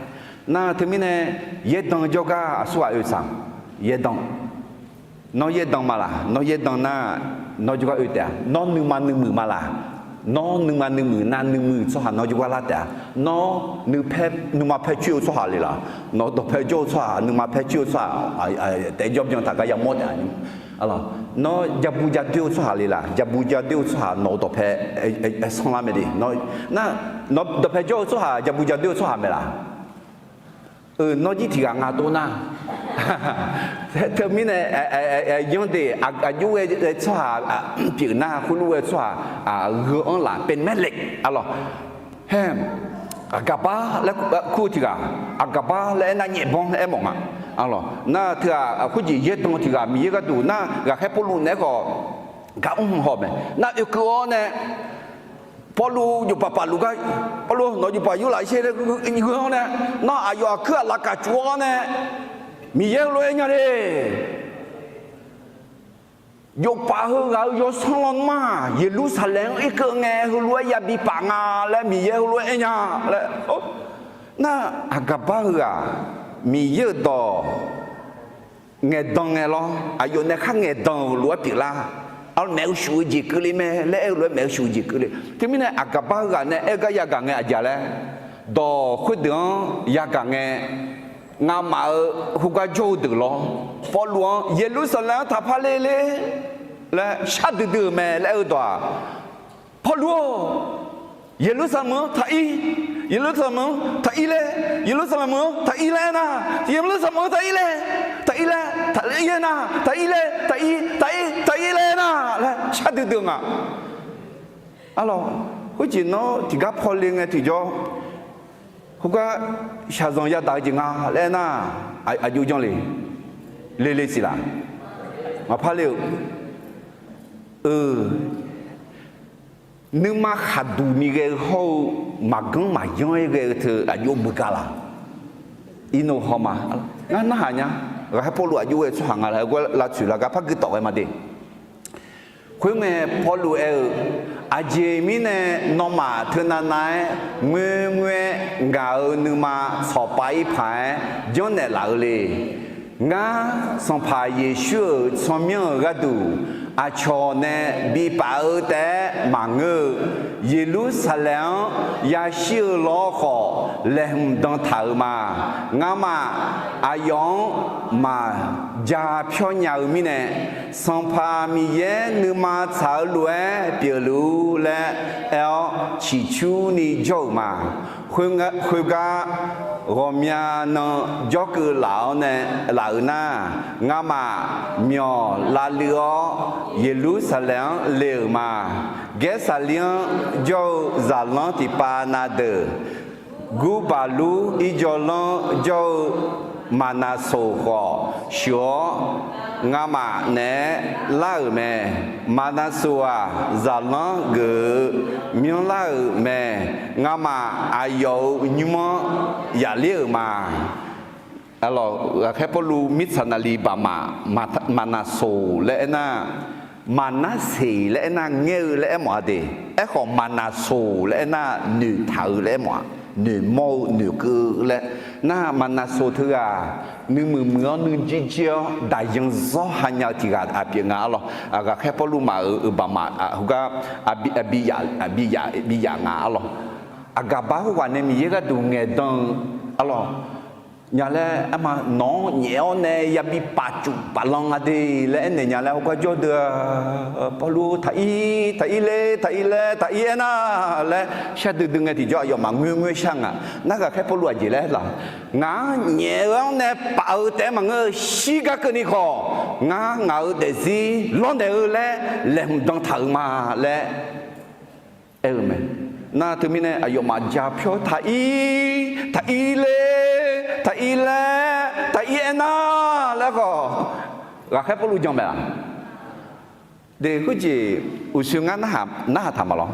Nar teumirnae yaerdan jawrgar aqsurghaq oe tsaq. Yaerdan. Nawr yaerdan ma laq? Nawr yaerdan nar, nawr jawrgar oe taef-a. Nawr nuima nuimuiq ma laq? Nawr nuima nuimuiq nar, nuimuiq tsawrhaq nawr jawrgar lar taef-a. Nawr nuipaer, nuima paer coer-eu tsawrhaq le laq? Nawq-eu dawqpae jawr-eu tsawrhaq, nuima paer coer-eu tsawrhaq, taef jawr byan taq gar yamawr taef-a. Nawr jabu jadoer-eu tsawrhaq le laq? Jabu jadoer-eu tsawrhaq nawq-eu dawqpae sanrlar mae de. Nar, nawq-eu dawqpae jawr-eu tsawrhaq jabu jadoer-eu tsawrhaq mae laq? Nawr jir tiq ghaq nga tov nar, teumirnae yanr de, aqjox ghae tsawrhaq pyeuf nar, khoerlof ghae tsawrhaq gheu-anr laf paeqmaer le. Arlawq, haer, Aqgaqbar laer kur tiq ghaq, Aqgaqbar laer aernar nyaefbanr aermawf nga. Arlawq, nar teughaq khoerjeq yaerdan tiq ghaq Miqyaer gharduq nar, ghaqkhaer Pawrluv naeq-aer khawf gar mr haw mae. Nar oekeuv-awr nae Pawrluv jofpaf paf luf gar, Pawrluv nawq-eu jofpaf yur laf sher laer gheu-anr nae, nar aqyawf aqkuir aqlaf kaq cuf-awr nae, Miqyaer heulof-aer aer nya le. Jofpaf heughaq-euq yawsanr lawnmr-aq, Yeqlursaqlaeq-anr irkeuv ngae heulof-aer yabi paf nga laer Miqyaer heulof-aer aer nya laer, Nar, aqgaqbar heughaq Miqyaer-euq dawq ngaeqdan ngae lawr, aqyawf nae khar ngaeqdan-euq lof-aer pyeuflar. Arlawr, maef-eu shuf-eu jeq keuvle mae laer aer-eu lof-aer maef-eu shuf-eu jeq keuvle. Teumirnae aqgaqbar heughaq nae aer-eu gar yagaq ngae aqjeq laer, dawq khoerdeuq-anr yagaq ngae, ngamaf-euq khoergar jawr-eu deuq lawr, Pawrluv-anr Yeqlursaqlaeq-anr taqpar le le laer shar duidui-euq mae laer aer-eu dawq-aq, Pawrluv-or, Yeqlursaqlaeq-anr taq ir, Yeqlursaqlaeq-anr taq ir laer, Yeqlursaqlaeq-anr taq ir laer aernar, Yeqlursaqlaeq-anr taq ir laer, taq ir laer, taq ir aernar, taq ir laer, taq ir, taq ir, taq ir laer aernar laer shar duidui-eu nga. Arlawr, khoerjeq nawr tiqgar paw le ngae tiqjawr, khoergar shaqzanq yadaq-eu jeq nga laer aernar, aq, aqjox janr le, le le siq laq, maqpar le-eu, eu, nuima khaqduq ni ghae-eu hawr-eu, maqganr maqyanr-aer ghae-eu teu aqjox beugar laq. Irnov hawma, ngar narhaq nya, ghaqkhaer Pawrluv aqjox ghae-eu tsawrhaq nga laer, aqgar lavtsoeq lar gar par guitawf ghae ma de. Khoerngae Pawrluv aer-eu, Aqjeq mirnae nawmaf teunav nav-aer ngoerngoer-aer ngaq-euq nuima tsawqpav ir paq-aer janrnaeq laf-eu le. Ngar, Sanqpaq Yeqsur-euq tsawrmyanr-euq gharduq aqcawq nae bipaf-eu taef-aer maqngeur-eu, Yeqlursaqlaeq-anr yashir-eu lawr khawf, laeqhmq dan taq-euq ma. Ngamaf aqyawf-anr maq ja pyawr nya-eu mirnae, Sanqpaq Miqyaer nuima tsaq-eu lof-aer pyeufluf-ur laer aer-awr ciqcurni jawr-euq ma. Khoergar, ghawqmya nan jawrkeuv laf-awr nae laf-euq nar, ngamaf myawq lavluiv-awr Yeqlursaqlaeq-anr le-euq ma. Gaersaqlir-anr jawr-eu zaqlanr tiqpav na deuq, Gurbaqlur irjawvlanr jawr-eu Maqnaqsoq khawf sheuq-awr, ngamaf naeq-aer lar-euq mae. Maqnaqsoq-aq, zaqlanr geuf-eu myanrlar-euq mae. Ngamaf aqyawf-euq nymr-anr yaqler-euq ma. Aqlawq, ghaqkhaer Pawrluv mirtsaq naqli baqmaf, Maqnaqsoq laer aernar, Maqnarseq laer aernar ngaer-eu laer aermawf-a de. Aerkhawf Maqnaqsoq laer aernar noeqtaq-eu laer aermawf-a. Noeqmawr-eu noeqkeuv-eu laer. Nar Maqnaqsoq teughaq nuimuiq muiq-awr nuijir jir-awr daqyan zawr ha nya-eu tiq ghaq pyeuf nga arlawr. Ghaqkhaer Pawrluv maf-euq baqmaf heugar bi yaf nga arlawr. Aqgaqbar khoerghaq nae Miqyaer gharduq ngaeqdan-eu arlawr. Nya laer aerma nawq-anr nyaef-awr nae yabi pafcuf paflanr nga de laer aernaeq nya laer heugar jawr deuq-a, Pawrluv taq ir, taq ir ler, taq ir laer, taq ir aernar laer shar duidui ngae tiqjawr aqyawfmaf ngoerngoer shar nga. Nar ghaqkhaer Pawrluv aqjeq laer laq, ngaq-anr nyaef-eu-anr nae paf-eu taef-aer maqngeur-eu shirgar keuvni khawf, ngar ngaq-euq daefzir lawrnaeq-eu laer laeqhmq dan taq-euq ma laer aer-eu mae. Nar teumirnae aqyawfmaf ja pyawr taq ir, taq ir ler, taq ir laer, taq ir aernar laer khawf, ghaqkhaer Pawrluv jan mae-aq. De, khoerjeq uqshoe ngar narhaq taq ma lawr.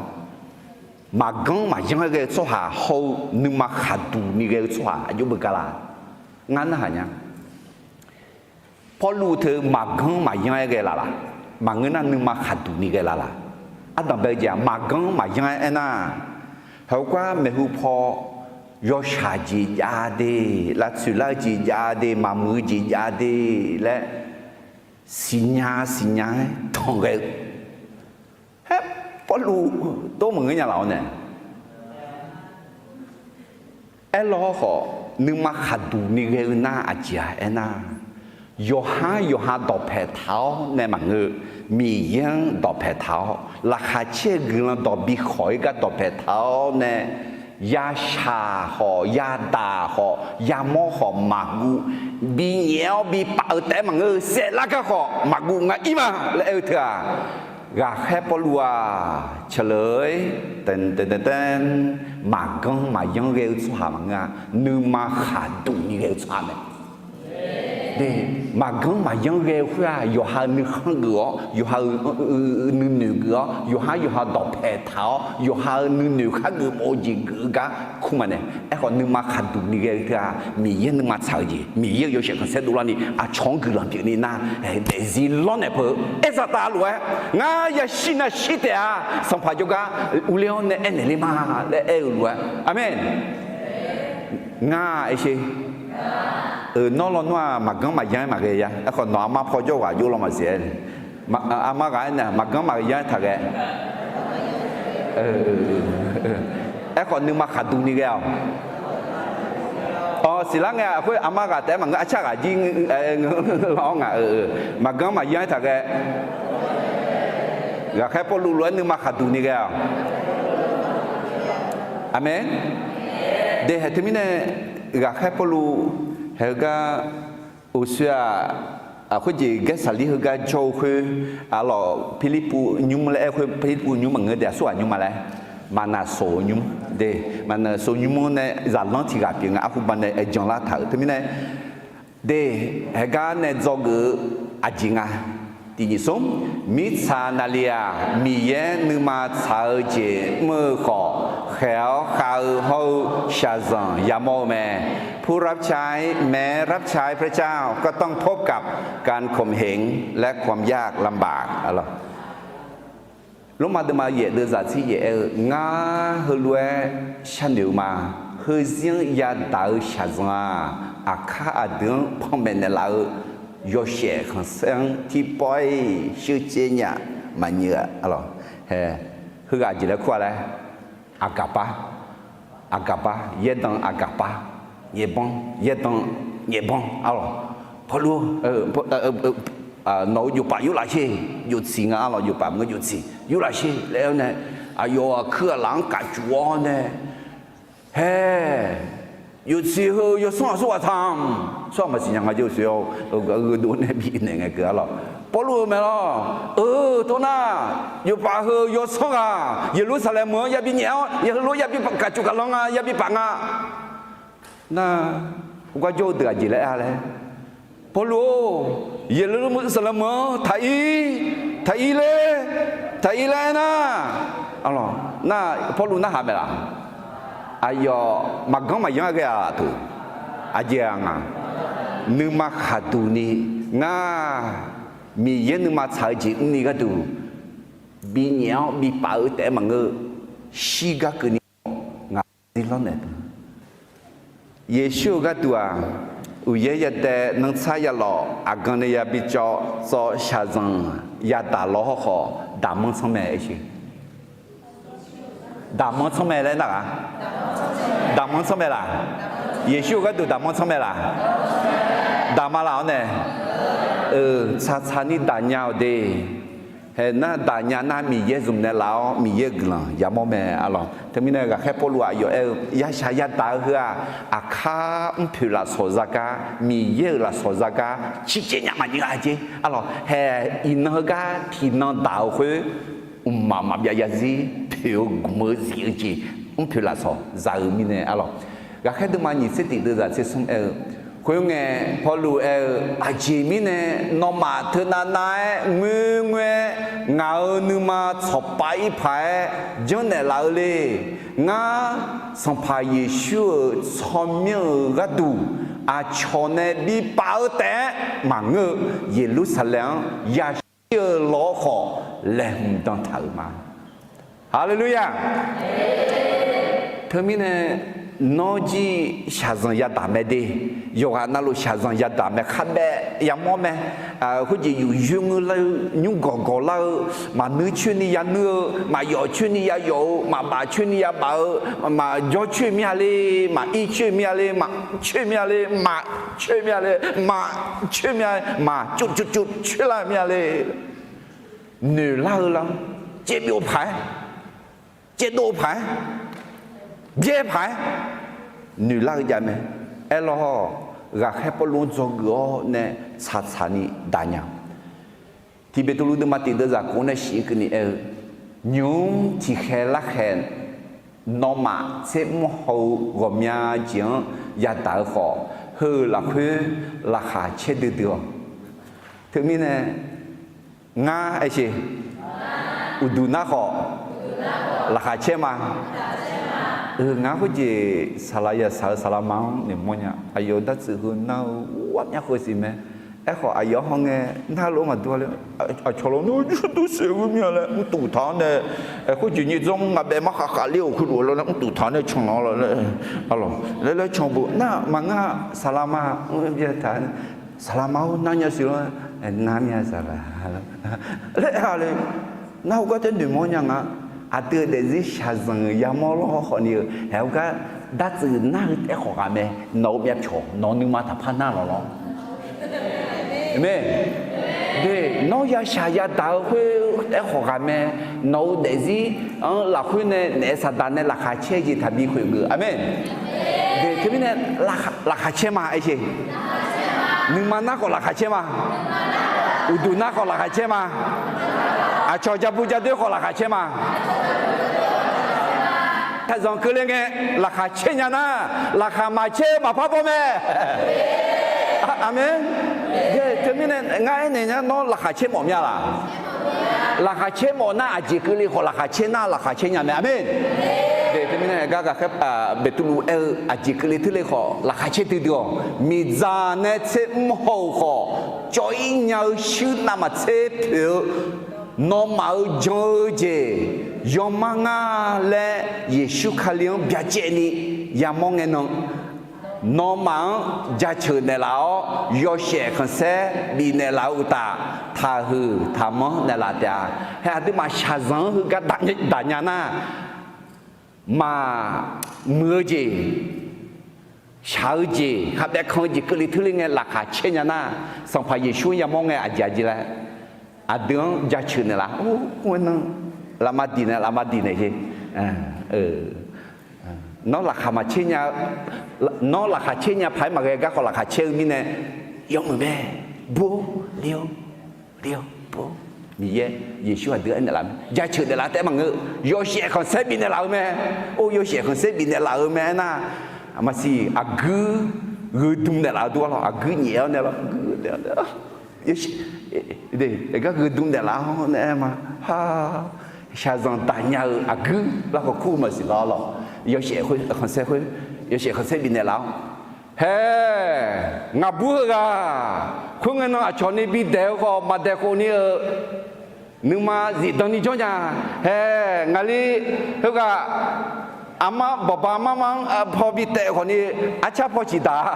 Maqganr maqyanr-aer ghae-eu tsawrhaq hawr-eu nuima khaqduq ni ghae-eu tsawrhaq aqjox beugar la? Ngar narhaq nya. Pawrluv teu maqganr maqyanr-aer ghae laf laq? Maqngeur nar nuima khaqduq ni ghae laf laq? Ardanqbae-eu jeq-aq maqganr maqyanr-aer aernar, heugar maeqhu paw yawshaq jeq jav de, lavtsoeq lar-eu jeq jav de, maqmuiq-eu jeq jav de laer siqnya siqnya-aer tanq ghae-eu. Haer, Pawrluv dov maqngeur nya laf-awr nae aerlawr khawf, nuima khaqduq ni ghae-eu nar aqjeq-a aernar, yawqhar yawqha dawqpaeq taq-awr nae maqngeur, Miqyaer-anr dawqpaeq taq-awr, laqkhaq caer-eu guiqlanq dawq bi khawq-ir gar dawqpaeq taq-awr nae, yashaq khawf, yadaq khawf, yamawr khawf maqguv, binyaef-awr bipaf-eu taef-aer maqngeur, saeflar gar khawf maqguv nga ir ma laer aer-eu teu-aq, ghaqkhaer Pawrluv-aq, caqleur-ir, maqganr maqyanr ghae-eu tsawrhaq maqngeur-a, nuima khaqduq ni ghae-eu tsawrhaq mae. De, maqganr maqyanr ghae-eu khoer-aq, yawqha-euq nuikhanr geuf-awr, yawqha-euq nuinoeq geuf-awr, yawqhar yawqha dawqpaeq taq-awr, yawqha-euq nuinoeq khar geufmawf-eu jeq geuf-eu gar kur ma nae. Aerkhawf, nuima khaqduq ni ghae-eu teu-aq, Miqyaer nuima tsaq-eu jeq, Miqyaer-euq yawshaef khanqsaer dovlarni aqcawq-anr guiqlanq pyeufni nar, daefzir lawrnaeq peuq-eu aer zaqtaf lof-aer, ngar yashir navshir taef-a, sanqpaq jawrgar urler-awr nae aernaeq ler ma laer aer-eu lof-aer, aqmeq. Ngar aer sher. Euq, nawr lawnmr-aq maqganr maqyanr-aer maqghae ya. Aerkhawf nawq armar paw jawr ghaq jov law maqsiq-aer. Armar ghaq aernaeq maqganr maqyanr-aer taqghae. Aerkhawf nuima khaqduq ni ghae-awq. Awq, siqlar ngae-aq khoer armar ghaq taef-aer maqngeur, arcar ghaq jir lar-awr ngaq-euq, maqganr maqyanr-aer taqghae. Ghaqkhaer Pawrluv lof-aer nuima khaqduq ni ghae-awq. Aqmeq. De haeq teumirnae, ghaqkhaer Pawrluv haeq heugar uqshoe-aq, khoerjeq Gaersaqlir heugar jawr-eu khoer, arlawq Pirlirpuv nymr laer aer khoer, Pirlirpuv nymr maqngeur de, aqsurghaq nymr ma laer, maqnaqsoq-eu nymr de, maqnaqsoq nymr-anr nae zaqlanr tiq ghaq pyeuf nga, arhuba nae aer janlar taq-euq teumirnae, de, haeq gar nae dzawgeuf-eu aqjeq nga. Tiqnyif smr, mirtsaq naqli-aq Miqyaer nuima tsaq-eu jeq mr-eu khawf, khaeq-awr khav-eu hawr-eu shaqzanq yamawr-eu mae. ผู้รับใช้ แม้รับใช้พระเจ้า ก็ต้องพบกับการข่มเหงและความยากลำบาก Lormav deuvma yaef deuvzaq tser yaef aer-eu, ngar heulof-aer sharnoeq-eu ma. Heuzir-anr yadaq-eu shaqzanq-aq, aqkar aqdui-anr panmaeq naeqlaf-eu yawshaef khanqsaer-anr tiqpawf-iq sheucaev nya maqnyir-a. Arlawq, heughaq jeq laer kur-a laer, aqgaqpar, aqgaqpar, yaerdan aqgaqpar, nyaefbanr, yaerdan nyaefbanr. Arlawq, Pawrluv, nawq-euq jofpaf yurlaf sher, joftsiq nga. Arlawq, jofpaf maqngeur, joftsiq yurlaf sher laer-awr nae, aqyawf aqkuir aqlaf-anr kafcuf-awr nae, hae, joftsiq heu yawsanr aqsurghaq taq-aq, tsawrhaq maqsiq nya nga jeq-eu soe-awr, gheudov nae bifnaeq ngae keuv. Arlawq, Pawrluv-eu mae lawr. Eu, tov nar, jofpaf heu yawsanr ghaq Yeqlursaqlaeq meuq-anr yabi nyaef-awr, heulof-aer yabi kafcuf kaflanr nga, yabi paf nga. Nar, gar jawr-eu deuq aqjeq laer aer-a laer, Pawrluv-or, Yeqlursaqlaeq meuq-anr taq ir, taq ir ler, taq ir laer aernar, arlawq, nar Pawrluv narhaq mae laf? Aqyawf maqganr maqyanr-aer ghae-a laf teu? Aqjeq-aq nga, nuima khaqduq ni, ngar Miqyaer nuima tsaq-eu jeq mrni gharduq binyaef-awr bipaf-eu taef-aer maqngeur, shirgar keuvni khawf ngaq zir lawrnaeq teu. Yeqsur-euq gharduq-aq, uqyaer yadae nanrtsar yalawf aqgan nae yabi cawv tsawv shaqzanq yadaq law hawrkhawf, daqmanr tsanr mae aer sher. Daqmanr tsanr mae laer nar ghaq? Daqmanr tsanr mae laf? Yeqsur-euq gharduq daqmanr tsanr mae laf? Daqma laf-awr nae, eu, tsaqtsaq ni daqnya-awq de. Hae nar daqnya nar Miqyaer zmq nae laf-awr Miqyaer-euq guiqlanq yamawr mae. Arlawq, teumirnae ghaqkhaer Pawrluv aqyawf aer-eu yashaq yadaq-eu heu-aq, aqkar mrpoeq lafsawq zagar, Miqyaer-euq lafsawq zagar ciqcaev nya maqnyir-a jeq. Arlawq, hae iqnan heugar tiqnan daq-eu khoer, mqmaq maqbyav yarzir poeq-eu gmq-eu zif-eu jeq, mrpoeq lafsawq za-eu mirnae. Arlawq, ghaqkhaer deuvma nyiq tser tiq deuvzaq tser smr aer-eu, khoerngae Pawrluv aer-eu, aqjeq mirnae nawmaf teunav nav-aer ngoerngoer-aer ngaq-euq nuima tsawqpav ir paq-aer janrnaeq laf-eu le. Ngar Sanqpaq Yeqsur-euq tsawrmyanr-euq gharduq aqcawq nae bipaf-eu taef-aer maqngeur-eu, Yeqlursaqlaeq-anr yashir-eu lawr khawf laeqhmq dan taq-euq ma. Haleluya! Teumirnae, nawr jir shaqzanq yadaq mae de, yawqghaq navluf shaqzanq yadaq mae, kharbaev yamawr mae. Khoerjeq yuf yoer ngeur lar-eu, nymr gawq gawq lar-eu, maqnuir coer ni yanuir-eu, maqyawf coer ni yayawf-eu, maqbaf coer ni yabaf-eu, maqjawr coer mir-a le, maqir coer mir-a le, maqcoer mir-a le, maqcoer mir-a le, maqcoer mir-a, maqcuf cuf cuf coer lar mir-a le. Noeq lar-eu lar, caevbyov paq-aer, caevdov paq-aer, byaer paq-aer, noeq lar-eu jav mae. Aerlawr, ghaqkhaer Pawrluv-anr dzawgeuf-awr nae tsaqtsaq ni daqnya. Tiq Beqtuvluv deuvma tiq deuvzaq kov nae shif-eu keuvni aer-eu, nymq-mr tiqkhaeq larkhaeq nawmaf tser mr haw-eu ghawqmya jeq-anr yadaq-eu khawf, heu-euq lafkhoer laqkhaq caer duidui-awq. Teumirnae, ngar aer sher, uqduq nar khawf laqkhaq caer ma. Ngar khoerjeq saqlaq yasaq-eu saqlaq ma-anr noeqmawr nya. Aqyawf dartsuif heu nar-eu ghawqmya khoer siq mae. Aerkhawf aqyawf-anr hawngae narlof-aer maqdur-a le. Aqcawq lawq nar jur dur sheuq-eu mir-a laer mrtuf taq-awr nae, khoerjeq nyiq dzanr ngaq baef mar khav khav ler-awq khoerdov-a laer mrtuf taq-awr nae canlanq-a laer, laer laer can-eu bu nar maqngeur-a. Saqlaq ma, mr byaer taq, saqlaq ma-or nar nya siq-a, nar mya saqlaq laer aer-a le. Nar heugar taer noeqmawr nya nga. Aqdui-euq daefzir shaqzanq-euq yamawr lawr khawfni-eu haeq heugar dartsuif nar-eu taef khawf ghaq mae. Nawq-euq myavpyawq nawq-eu nuima taqpar nar lawq lawr. Aqmeq. De, nawr yashaq yadaq-eu khoer taef khawf ghaq mae. Nawq-euq daefzir-anr lafkhoer nae naef saqdaq nae laqkhaq caer-eu jeq taqbi khoeq geuf. Aqmeq. De, teumirnae laqkhaq caer ma aer-eu. Nuima nar khawf laqkhaq caer ma. Uqduq nar khawf laqkhaq caer ma. Aqcawq ja bu ja doer khawf laqkhaq caer ma. Taqzanq keuvle ngae laqkhaq caer nya nar, laqkhaq maqcaer-eu maqpar baw mae. Aqmeq. Teumirnae ngar aernaeq nya nawr laqkhaq caer mawf mya laq? Laqkhaq caer mawf nar aqjeq keuvle khawf laqkhaq caer nar laqkhaq caer nya mae. Aqmeq. Teumirnae gar gaqkhaer Beqtuvluv aer-eu aqjeq keuvle teurle khawf laqkhaq caer duidui-awq. Miqdzaq nae tser mr haw-euq khawf, cawv-ir nya-eu shuir navmaqtser poeq-eu, nawmaf-euq jan-eu jeq yawmar nga laer Yeqsur Kali-anr byacaevni yamawr ngae nan, nawmaf-anr jaceuq naeqlaf-awr yawshaef khanqsaer bifnaeq laf-eu uqtaf, taqhuiq taqmanr naeqlaf taef-a. Hae aqduimaf shaqzanq-anr heugar daq nya nar, maqmuiq-eu jeq, shaq-eu jeq, khavbaev kan-eu jeq keuvle teurle ngae laqkhaq caer nya nar, Sanqpaq Yeqsur-anr yamawr ngae aqjeq aqjeq laer aqdui-anr jaceuq naeqlaf-a. Or, khoernan lafma diq naeq, lafma diq naeq jeq. Nawr laqkhaq maqcaer nya, nawr laqkhaq caer nya paq-aer maqghae gar khawf laqkhaq caer-eu mirnae, yawmuiq mae, bur-or, le-or, le-or, bur-or. Miqyaer Yeqsur aqdui aernaeq laf mae, jaceuq naeqlaf taef maqngeur, yawshaef khanqsaer bifnaeq laf-eu mae. Or, yawshaef khanqsaer bifnaeq laf-eu mae aernar, maqsiq aqguir gheudm naeqlaf-eu dur-a lawr, aqguir nyaef-awr nae lawr, aqguir naeq-awr nae, gar gheudm naeqlaf-awr nae aer ma. Shaqzanq daq nya-eu aqguir larkhawf kur-eu maqsiq lawr lawr, yawshaef khanqsaer khoer, yawshaef khanqsaer bifnaeq laf-awr, hae, ngaqbur heughaq khoerngae nan aqcawq ni bidaeq-eu khawf maqdaeq khofni-eu nuima zifdan ni jawr nya. Hae, ngaqli heughaq aqma bawqba marma-anr paw bitaef khawfni arcar paw ciq daq-a.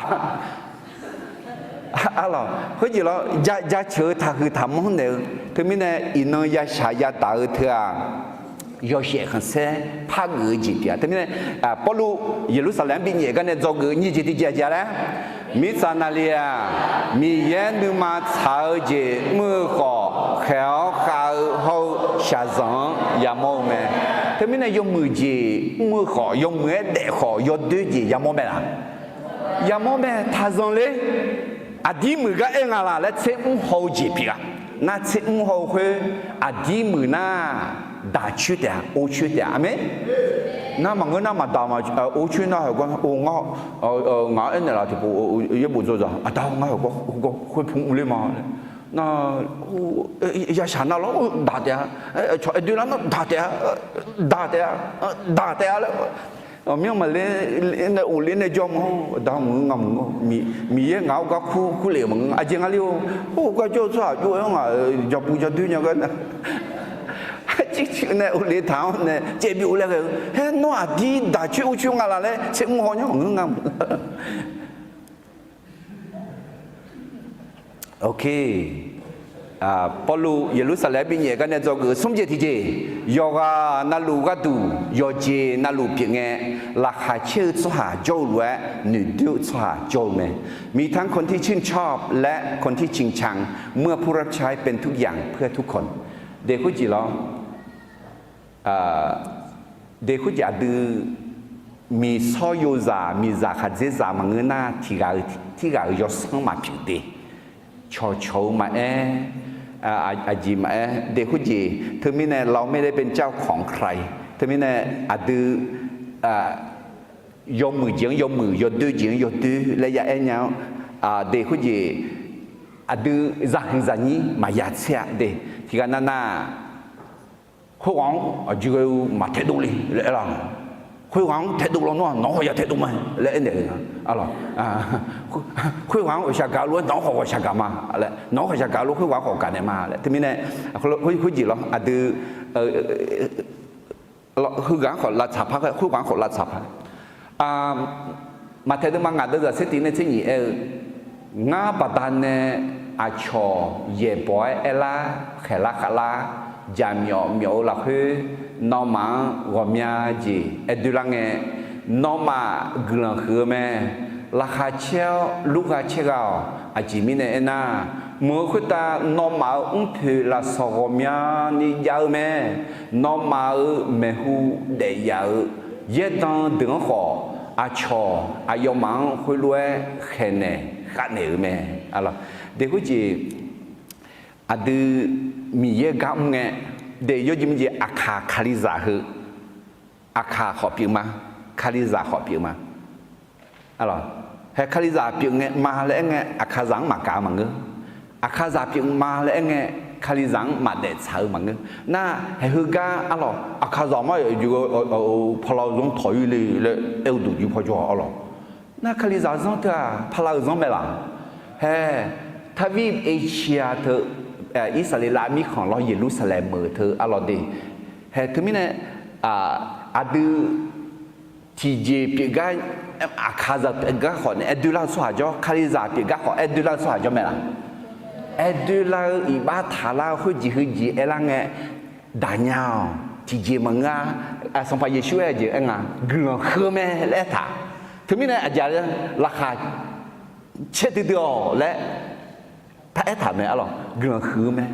Arlawq, khoerjeq lawr, jaceuq-eu taqhuiq taqmanr naeq-eu, teumirnae iqnan yashaq yadaq-eu teu-aq, yawshaef khanqsaer pargeuf-eu jeq pyeuf-a. Teumirnae Pawrluv Yeqlursaqlaeq-anr binyaef gar nae dzawgeuf-eu nyiq jeq tiqjeq aqjeq laer, mirtsaq naqli-aq, Miqyaer nuima tsaq-eu jeq mr-eu khawf, khaeq-awr khav-eu hawr-eu shaqzanq-anr yamawr-eu mae. Teumirnae yawmuiq jeq mr-eu khawf, yawmuiq-aer daef khawf, yawdoer jeq yamawr mae laq? Yamawr mae. Taqzanq ler. Aqdir muiq gar aer nga laq laer tser mr haw-eu jeq pyeuf-a. Nar tser mr haw-eu khoer, aqdir muiq nar daq coer taef-a, or coer taef-a. Aqmeq. Nar maqngeur nar maqdaq ma, or coer nar heugar, or ngar, ngaq-anr aernaeq laf tiqpov yaerbof dzaw zaq, aqda ngar heugar, heugar khoer pmr ler ma. Nar, yashaq nar lawr daq taef-a, cawq aer doer lar nar daq taef-a, daq taef-a, daq taef-a laer. Aqmyanr maqler nae of ler nae jawr ma. Aqda maqngeur nga maqngeur. Miqyaer ngaq-anr gar kur kur lef maqngeur. Aqjeq nga ler-or. Or gar jawr-eu tsawrhaq jov-aer ngaq ja puv ja doer nya gar nar, arcir cir nae of le taq-anr nae caev bi of laer ghae-eu. Haer nawr aqdir daq coer or coer nga laf laer tser mr haw nymr maqngeur nga. Pawrluv Yeqlursaqlaeq-anr binyaef gar nae dzawgeuf-eu smr jeq tiqjeq, yawqghaq navluf gharduq yawqjeq navluf pyeuf ngae, laqkhaq caer-eu tsawrhaq jawr-eu lof-aer noeqdoer-eu tsawrhaq jawr-eu mae. มีทั้งคนที่ชื่นชอบ และคนที่ชิงชัง เมื่อผู้รับใช้เป็นทุกอย่างเพื่อทุกคน de khoerjeq lawr. De khoerjeq aqdui miqsawr yozaq miqzaq khaqdzerzaq maqngeur nar tiq ghaq-eu tirghaq-euq yawsanr maqpyeuf de. Cawqcawq-eu maqaer, aqjeq maqaer de khoerjeq teumirnae เราไม่ได้เป็นเจ้าของใคร teumirnae aqdui yawmuiq jeq-anr yawmuiq, yawdoer jeq-anr yawdoer laer ya aer nya-anr, de khoerjeq aqdui zaqhuiq zaqnyir maqya tser-a de. Tiqghaq navnav khoerghaq-anr aqjeq ghae-eu maqtaedov le laer aer-a. Khoerghaq-anr taedov lawnmr-aq, nawq-anr khawf ya taedov ma laer aernaeq-eu nga. Arlawq, khoerghaq-anr ghawqshaq gaq lof-aer nawq-anr khawf ghawqshaq gaq ma laer, nawq-anr ghawqshaq gaq lof khoerghaq-anr khawf gaq naeq ma laer. Teumirnae khoerjeq lawr aqdui heughaq-anr khawf lavtsaq par, khoerghaq-anr khawf lavtsaq par. Maqtaeq deuvma ngaq deuvzaq tser tiq nae tser nyiq aer-eu, Ngar baqdanae aqcawq yaeqbawq-aer aerlar, khaeqlar khavlar, jaqmyawf myawf-eu lafkhoer, nawmaf-anr ghawqmya jeq aer doerlar ngae, nawmaf guiqlanq huiq-eu mae. Laqkhaq caer-awr lurgha caergha-awq. Aqjeq mirnae aernar, meuq-eu khoertav nawmaf-euq mrpoeq lafsawq ghawqmyani jav-eu mae. Nawmaf-euq maeqhu daef yaf-euq yaerdan deuq-anr khawf, aqcawq aqyawfmaf-anr khoerlof-aer khaeqnaeq khavnaeq-euq mae. Deq khoerjeq aqdui Miqyaer gar mr ngae, deq yawjeq mrjeq aqkaq Kalizaq heu, aqkaq khawf pyeuf ma, Kalizaq khawf pyeuf ma. Hae Kalizaq pyeuf ngae ma laer aer ngae, aqkaqzaq-anr maqgaq-eu maqngeur. Aqkaqzaq pyeuf ma laer aer ngae, Kalizaq-anr maqdaef tsaq-eu maqngeur. Nar, haeq heugar arlawq, aqkaqzaq mar-aer jeq-eu palav-eu zanr tawq-ir le laer aer-eu duqjuq paw jawr arlawq. Nar Kalizaq zanr teu-aq palav-euq zanr mae laq? Hae, Tarvir Eqciaq teu, Irsaqleqlav mirkhanq lawr Yeqlursaqlaeq meuq teu arlawq de. Hae teumirnae aqdui tiqjeq pyeufgar, aqkaqzaq pyeufgar khawf nae aer doerlar-eu tsawrhaq jawr, Kalizaq pyeufgar khawf aer doerlar-eu tsawrhaq jawr mae laq? Aer doerlar-eu iqbax taqlar-eu khoerjeq heujeq aerlar ngae, daqnya-awq. Tiqjeq maqngeur-a. Sanqpaq Yeqsur aer-eu jeq aer nga, guiqlanq huiq-eu mae laer aertaq. Teumirnae aqjeq laqkhaq caer duidui-awq laer paraer taq mae arlawq. Guiqlanq huiq-eu mae.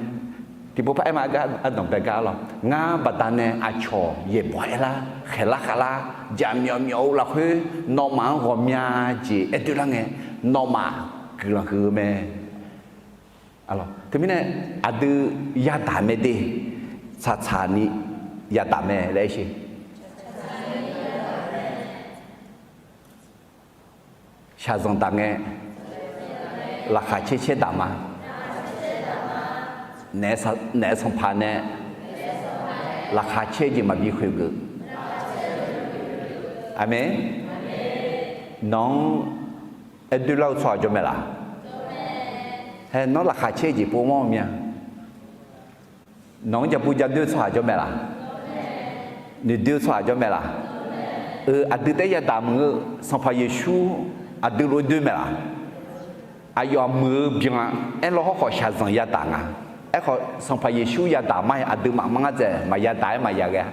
Tiqpov paraer ma gar ardanq bae gar arlawq. Ngar baqdanae aqcawq yaeqbawq aerlar, khaeqlar khavlar, jaqmyawf myawf-eu lafkhoer, nawmaf-anr ghawqmya jeq aer doerlar ngae, nawmaf guiqlanq huiq-eu mae. Teumirnae aqdui yadaq mae de. Tsaqtsaq ni yadaq mae laer aer sher. Shaqzanq daq ngae, laqkhaq caer caer daq ma. Naef sanqpaq nae laqkhaq caer jeq maqbi khoeq geuf. Aqmeq. Nawq-anr aer doerlar-eu tsawrhaq jawr mae laq? Hae, nawr laqkhaq caer jeq pov mawr-eu mya. Nawq-anr jabu jadoer-eu tsawrhaq jawr mae laq? Noeqdoer-eu tsawrhaq jawr mae laq? Eu, aqdui taef-aer yadaq meuq-eu Sanqpaq Yeqsur aqdui lof-aer doer mae laq? Aqyawf-aq muiq-eu byan-a. Aerlaw hawrkhawf shaqzanq yadaq nga. Aerkhawf Sanqpaq Yeqsur yadaq ma-aer aqduimaf mar ngar dzaeq maqyadaq-aer maqya ghae-a.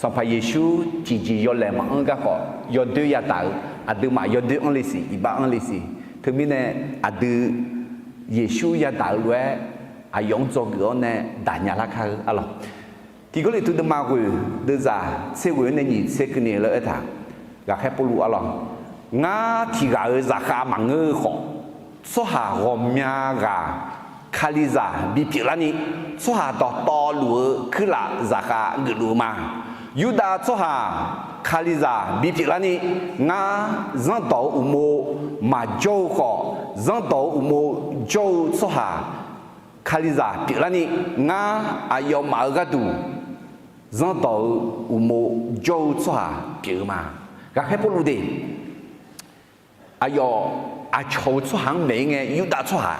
Sanqpaq Yeqsur tiqjeq yawlaeq maqanr garkhawf yawdoer yadaq-eu, aqduimaf yawdoer anr le siq, iqbax anr le siq. Teumirnae aqdui Yeqsur yadaq-eu lof-aer aqyawf-anr dzawgeuf-awr nae daqnya lar kar-eu arlawq. Tiq Gawrliqtu deuvma ghoeq deuvzaq tser ghoeq-anr nae nyiq tser keuvni laer aertaq. Ghaqkhaer Pawrluv arlawq, ngar tiq ghaq-euq zaqkhav maqngeur-eu khawf, tsawrhaq ghawqmya ghaq Kalizaq bipyeuf larni, tsawrhaq dawqtawvluf-eu kuirlaf zaqkhav geufluf-eu ma. Yurdav tsawrhaq Kalizaq bipyeuf larni, ngar zanrdawq-euq uqmov maqjawr-eu khawf, zanrdawq-euq uqmov jawr-eu tsawrhaq Kalizaq pyeuflarni, ngar aqyawfmaf-euq gharduq zanrdawq-euq uqmov jawr-eu tsawrhaq pyeuf-eu ma. Ghaqkhaer Pawrluv de, aqyawf aqcawq-eu tsawrhaq-anr maeq-ir ngae, Yurdav tsawrhaq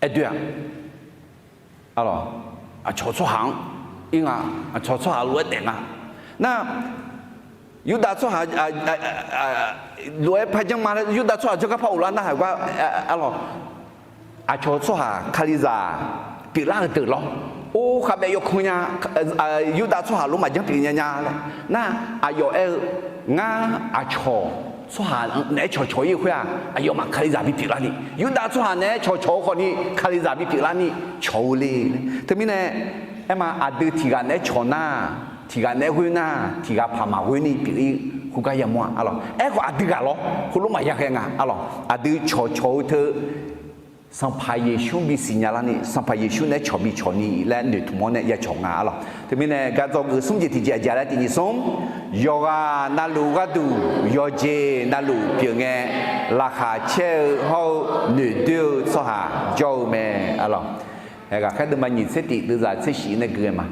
aer doer-a. Aqcawq tsawrhaq-anr ir nga, aqcawq tsawrhaq lof-aer daef nga. Nar, Yurdav tsawrhaq lof-aer par janr ma laer Yurdav tsawrhaq janr gar par of lar narhaq gar, arlawq, aqcawq tsawrhaq Kalizaq pyeuflar-eu deuq lawr. Or, khavbaev yawkan nya, Yurdav tsawrhaq lof maqjanr pyeuf nya nya laer. Nar, aqyawf aer-eu, ngar aqcawq tsawrhaq naeq-aer cawqcawq-ir-eu khoer-aq, aqyawfmaf Kalizaq bipyeuf larni, Yurdav tsawrhaq naeq-aer cawqcawq-eu khawfni Kalizaq bipyeuf larni cawq-eu le. Teumirnae aerma, aqdui tiq ghaq naeq-aer cawq nar, tiq ghaq naeq-aer ghoer nar, tiq ghaq paq maqghoer ni pyeuf-ir khoergar yamawr-a, arlawq. Aerkhawf aqdui ghaq lawr heulof maqya ghae nga, arlawq. Aqdui cawqcawq-eu teu Sanqpaq Yeqsur bisiq nya larni, Sanqpaq Yeqsur naeq-aer cawq bicawq ni laer noeqtmq-awr nae ya cawq nga, arlawq. Teumirnae gar dzawgeuf smr jeq tiqjeq aqjeq laer tiq nyiq smr, yawqghaq navluf gharduq yawqjeq navluf pyeuf ngae, laqkhaq caer-eu hawr-eu noeqdoer-eu tsawrhaq jawr-eu mae, arlawq. Ghaqkhaer deuvma nyiq tser tif deuvzaq tser shif nae gui-aer ma.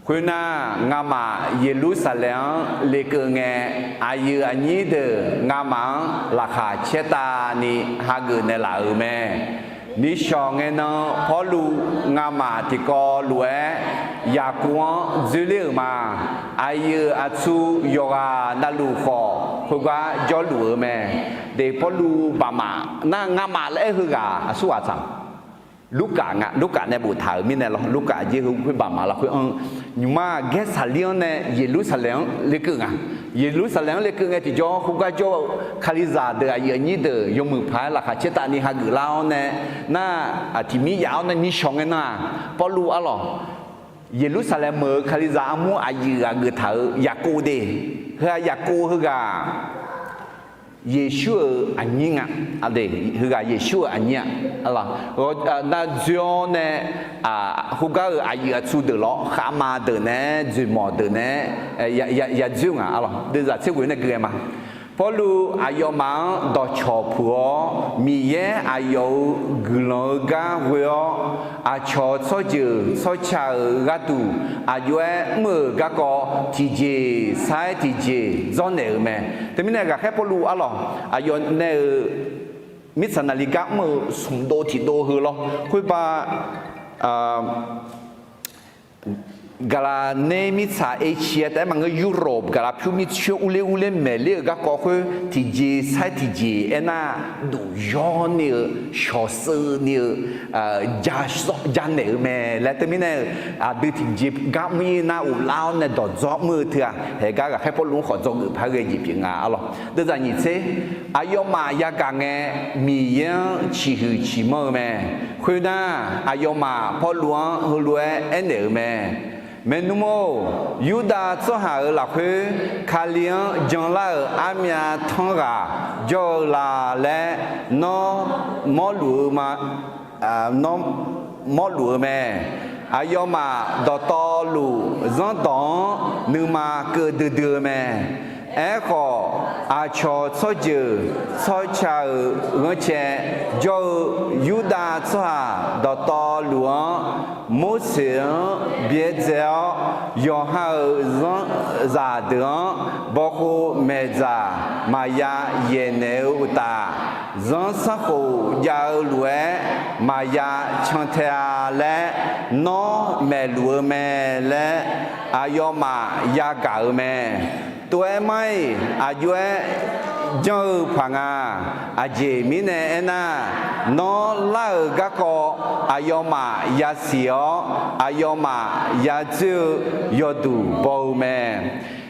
Khoernar, ngamaf Yeqlursaqlaeq-anr lekeuv ngae, aqyuif aqnyir deuq ngamaf-anr laqkhaq caertavni hageuf naeqlaf-euq mae. Nishawq ngae nan Pawrluv ngamaf tiqkawv lof-aer Yaqkov-anr dzoerler-euq ma. Aqyuif aqtsu yawqghaq navluf khawf khoergar jawrluf-eu mae. Deq Pawrluv baqmaf nar, ngamaf laer aer heughaq aqsurghaq tsaq-a. Lurkaf nga, Lurkaf nae boftaq-euq mirnae lawr, Lurkaf aqjeq heu khoer baqmaf lafkhoer anr. Nymqma Gaersaqlir-anr nae Yeqlursaqlaeq-anr lekeuv nga. Yeqlursaqlaeq-anr lekeuv ngae tiqjawr khoergar jawr-eu Kalizaq deuq aqyuif aqnyir deuq yawmuiq paq-aer laqkhaq caertavni hageuf lar-awr nae, nar, tiqmir yaf-awr nae nishawq ngae nan-aq, Pawrluv arlawq, Yeqlursaqlaeq meuq-eu Kalizaq armur aqyuif ghaq geuftaq-euq Yaqkov de. Heu-aq Yaqkov heughaq Yeqsur-euq aqnyir nga. Heughaq Yeqsur-euq aqnyir-a. Nar dzoer-awr nae, khoergar-euq aqyuif aqtsu deuq lawr, khavma deuq nae, dzoeqmawq deuq nae, ya dzoer nga arlawq. Deuvzaq tser ghoeq nae gui-aer ma. Pawrluv aqyawfmaf-anr dawqcawq puq-awr, Miqyaer aqyawf-euq guiqlanq-eu gar ghoe-awr, aqcawq tsawrjeuq tsawrca-euq gharduq aqjox-aer mr-euq garkawv tiqjeq sar-aer tiqjeq dzawrnaeq-euq mae. Teumirnae ghaqkhaer Pawrluv arlawq, aqyawf nae-euq mirtsaq naqli gar mr-eu smq dov tiq dov heu lawr. Khoerba Gaqlaqner mirtsaq Asia taef-aer maqngeur, Europe gaqlaq pyur mircoer urler urler maeqler-euq garkawv khoer tiqjeq sar-aer tiqjeq aernar, duf yawr ni-eu, shawq seuv ni-eu, janaeq-eu mae laer teumirnae-euq aqdui tiqjeq gar mr-ir nar ghoflar-awr nae dawqdzawr mr-eu teu-aq, haegar ghaqkhaer Pawrluv-anr khawf dzawgeuf par ghae jeq pyeuf nga arlawq. Deuvzaq nyiq tser, aqyawfmaf yagaq ngae Miqyaer-anr ciqhuiq ciqmanr-eu mae. Khoernar, aqyawfmaf Pawrluv-anr heulof-aer aernaeq-euq mae. Maernmr-or, Yurdav tsawrhaq-euq lafkhoer Kali-anr janlar-euq armyav tanr ghaq jawr-eu la laer nawr mawrluf-eu ma. Nawr mawrluf-eu mae. Aqyawfmaf dawqtawvluf zanrdawq-anr nuima keuv duidui-eu mae. Aerkhawf, aqcawq tsawrjeuq tsawrca-euq ghanrcae jawr-eu Yurdav tsawrhaq dawqtawvluf-anr Morseq-anr byaerdzae-awr, yawqha-euq zanrzaq deuq-anr bawkhov maeqdzaq maqya yaeqnaeq-eu uqtaf, zanrsanrkhof jav-eu lof-aer maqya cantae-a laer nawr maeqluf-eu mae laer aqyawfmaf yagaq-euq mae. Tov-aer mar-iq aqjox-aer janr-eu paq nga. Aqjeq mirnae aernar, nawr lar-euq garkawv aqyawfmaf yasiq-awr, aqyawfmaf yadzoer-eu yawduq baw-eu mae.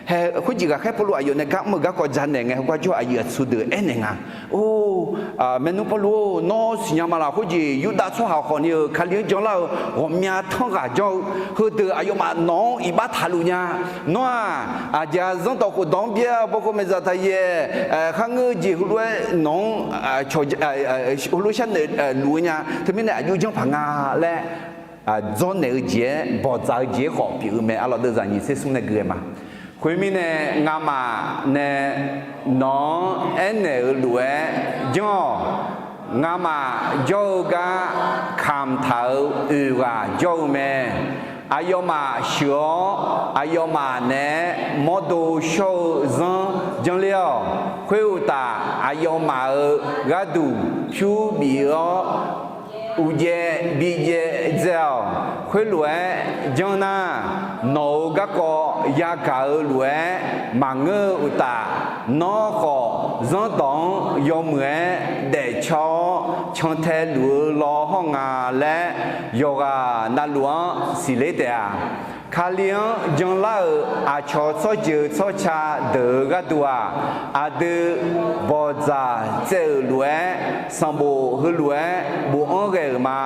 Hae, khoerjeq ghaqkhaer Pawrluv aqyawf nae gar mr-eu garkawv janaeq ngae, heugar jawr-eu aqyuif aqtsu deuq aernaeq nga. Or, maernmr Pawrluv-or, nawr siqnya ma laf. Khoerjeq Yurdav tsawrhaq khawf ni-euq Kali-anr janlar-eu ghawqmya tanr ghaq jawr-eu heudeuq aqyawfmaf nawq-anr iqbax taqluf nya. Nawr-aq, aqjeq-aq zanrdawq khofdawq-anr byaer-awr bawkhov maeqdzaq taqyaer, kharngeur-eu jeq heulof-aer nawq-anr heulof sharnoeq luf-eu nya. Teumirnae aqjox janr paq nga laer dzawrnaeq-eu jeq-aer bawqdzaq-eu jeq-aer khawf pyeuf-eu mae. Arlawq, deuvzaq nyiq tser smr nae gui-aer ma. Khoermirnae, ngamaf nae nawq-anr aernaeq-euq lof-aer janr-awq. Ngamaf jawr-eu gar kamq taq-euq oeq ghaq jawr-eu mae. Aqyawfmaf sheuq-awr, aqyawfmaf naeq-aer mawrdo shawr-eu zanr janrler-awq. Khoeruqtaf, aqyawfmaf-euq gharduq pyur bif-awr, uqjaev bijaev dzae-awq. Khoerlof-aer janr nar, nawq-euq garkawv yagaq-eu lof-aer maqngeur-eu uqtaf, nawr khawf zanrdawq-anr yawmuiq-aer daefcaw-awr cantae luf-eu law hawr nga laer, yawqghaq navluf-anr siqler taef-a. Kali-anr janlar-euq aqcawq tsawrjeuq tsawrca deuq-euq gharduq-aq, aqdui bawqdzaq tsaev-euq lof-aer, sanqbof heulof-aer bofanr ghae-euq ma.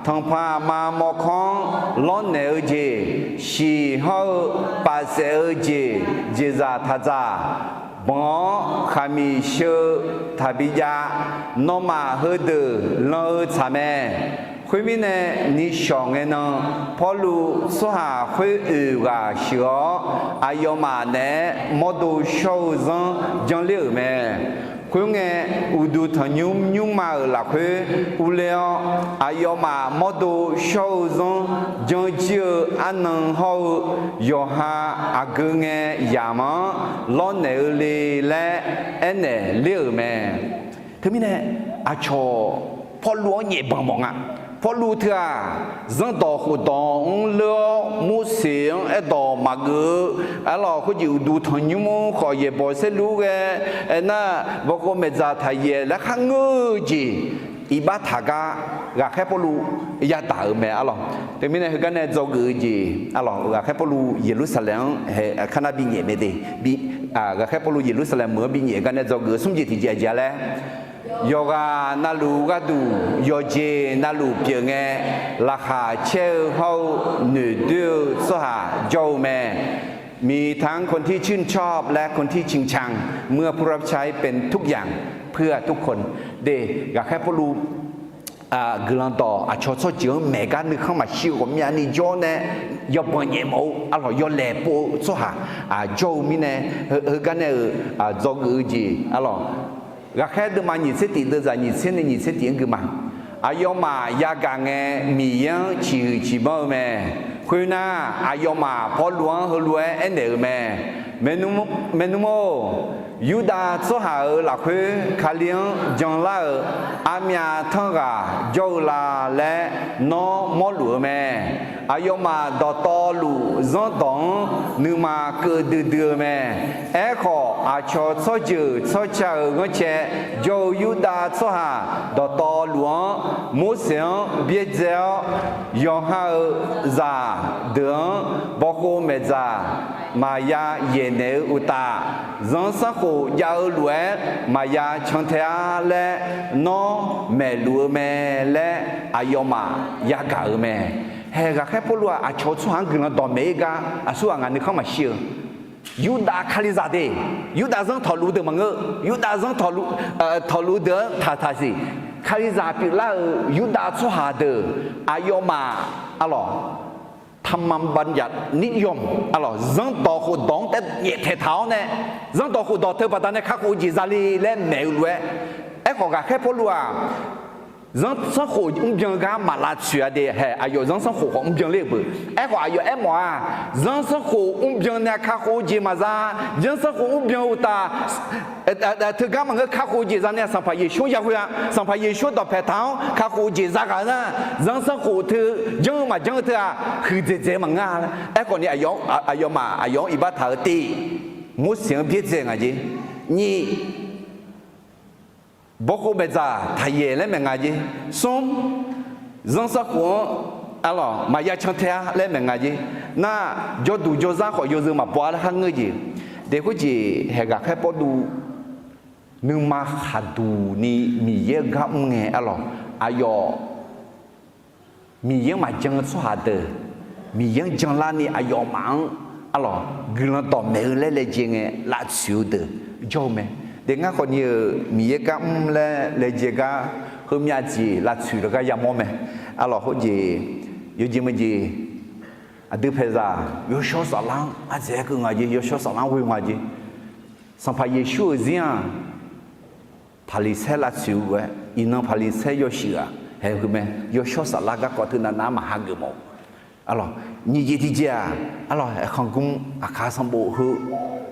Tanqpanq aqma mawrkawr-anr lawrnaeq-eu jeq, shiq hawr-eu paf saef-eu jeq, jeqzaq taqdzaq, banq-awr khaqmiq sheu-eu taqbi jav, nawmaf heudeuq lan-eu tsaq mae. Khoermirnae, nishawq ngae nan Pawrluv tsawrhaq khoer oeq ghaq sheuq-awr, aqyawfmaf naeq-aer mawrdo shawr-eu zanr janrler-euq mae. Khoerngae, uqduq tanqnymr nymrma-euq lafkhoer urler-awr, aqyawfmaf mawrdo shawr-eu zanr janr jir-eu arnan hawr-eu yawqha aqgeu ngae yamq-anr lawrnaeq-eu le laer aernaeq ler-euq mae. Teumirnae, aqcawq Pawrluv-anr nyaefbanq mawf nga. Pawrluv teu-aq, zanrdawq khofdawq-anr leur-awr, Morseq-anr aerdawq maqgeuf-eu, arlawq khoerjeq uqduq tanqnymr-anr khawf yaeqbawq saerlu ghae, aernar, bawqkhov maeqdzaq taqyaef laer kharngeur-eu jeq iqbax taq gar, ghaqkhaer Pawrluv yadaq-euq mae arlawq. Teumirnae heugar nae dzawgeuf-eu jeq arlawq, ghaqkhaer Pawrluv Yeqlursaqlaeq-anr hae karnar binyaef mae de. Ghaqkhaer Pawrluv Yeqlursaqlaeq meuq-anr binyaef gar nae dzawgeuf-eu smr jeq tiqjeq aqjeq-a laer, yawqghaq navluf gharduq yawqjeq navluf pyeuf ngae, laqkhaq caer-eu hawr-eu noeqdoer-eu tsawrhaq jawr-eu mae. มีทั้งคนที่ชื่นชอบและคนที่ชิงชัง เมื่อผู้รับใช้เป็นทุกอย่างเพื่อทุกคน de. Ghaqkhaer Pawrluv guiqlanq dawq aqcawq tsawrjeuq-anr maeq gar nuikhanr maqshir-eu ghawqmyani jawr nae yawbanq nyaef mawf-eu arlawq yawlaeq pov-eu tsawrhaq jawr-eu mirnae, heugar nae-euq dzawgeuf-eu jeq arlawq, ghaqkhaer deuvma nyiq tser tif deuvzaq nyiq tser nae nyiq tser tif-anr gui ma. Aqyawfmaf yagaq ngae, Miqyaer-anr ciqhuiq ciqbanr-eu mae. Khoernar, aqyawfmaf Pawrluv-anr heulof-aer aernaeq-euq mae. Maernmr-or, Yurdav tsawrhaq-euq lafkhoer Kali-anr janlar-euq armyav tanrghaq jawr-eu la laer nawr mawrluf-eu mae. Aqyawfmaf dawqtawvluf zanrdawq-anr nuima keuv duidui-eu mae. Aerkhawf, aqcawq tsawrjeuq tsawrca-euq ghanrcae jawr-eu Yurdav tsawrhaq dawqtawvluf-anr Morseq-anr byaerdzae-awr, yawqha-euq zaqdeuq-anr bawqkhov maeqdzaq maqya yaeqnaeq-eu uqtaf, zanrsanrkhof jav-eu lof-aer maqya cantae-ar laer nawr maeqluf-eu mae laer aqyawfmaf yagaq-euq mae. Haeq ghaqkhaer Pawrluv-aq aqcawq-eu tsawrhaq-anr guiqlanq dawqmaeq-ir gar aqsurghaq ngaq nuikhanr maqshir-eu Yurdav Kalizaq de, Yurdav zanr tawqluf deuq maqngeur, Yurdav zanr tawqluf deuq-anr taqtaq siq. Kalizaq pyeuflar-euq Yurdav tsawrhaq deuq aqyawfmaf arlawq, ธรรมบัญญัตินิยม arlawq, zanrdawq khofdawq-anr taef nyaeftaeq taq-awr nae, zanrdawq khofdawq teu baqdanae kakhof-eu jeq zale laer maeq-eu lof-aer, aerkhawf ghaqkhaer Pawrluv-aq, zanrsanrkhof mrbyan gar maq lavtsoeq-a de. Haeq aqyawf zanrsanrkhof khawf mrbyan ler-euq beu. Aerkhawf aqyawf aermawf-aq, zanrsanrkhof mrbyan nae kakhof-eu jeq maqza. Zanrsanrkhof mrbyan-eu uqtaf, teugar maqngeur, kakhof-eu jeq za nae Sanqpaq Yeqsur-anr yaghoe-a. Sanqpaq Yeqsur dawqpaeq taq-anr kakhof-eu jeq zaghaq nar, zanrsanrkhof teu janr-eu maqjanr-eu teu-aq huiqdzaeq dzaeq-eu maqngeur-a. Aerkhawf ni aqyawfmaf aqyawf-anr iqbax taq-eu tiv, Morseq-anr byaerdzae nga jeq. Nyiq, bawqkhov maeqdzaq taqyaeq laer maeq nga jeq. Smr, zanrsanrkhof-anr arlawq maqya cantae-ar laer maeq nga jeq. Nar, jawrduq jawrzar khawf yawzeu maqbaw-ar laer kharngeur jeq. Daeq khoerjeq haeq ghaqkhaer Pawrluv nuima khaqduq ni Miqyaer-eu gar mr ngae arlawq, aqyawf Miqyaer-anr maqjan-eu tsawrhaq deuq, Miqyaer-anr janlarni aqyawfmaf-anr arlawq guiqlanq dawqmaeq-eu laer laejae ngae lavtsoeq-eu deuq jawr-eu mae. Daeq ngar khawfni-euq Miqyaer gar mr laer laejae gar heumyav jeq lavtsoeq lagar yamawr mae. Arlawq khoerjeq, yawjeq meujeq, aqdui paeqzaq yawshawr saflar-anr ardzaeq-aer keuv nga jeq, yawshawr saflar-anr ghoe nga jeq. Sanqpaq Yeqsur-euq zir-aq, Paqliqsaer lavtsoeq-eu lof-aer, iqnan Paqliqsaer yawshuif-aq haeq heu mae, yawshawr saflar garkawv teu navnav-anr maqhageuf mawf-eu. Arlawq, nyiq jeq tiqjeq-aq, arlawq, aerkhanq gmr aqkaq sanqbof heu,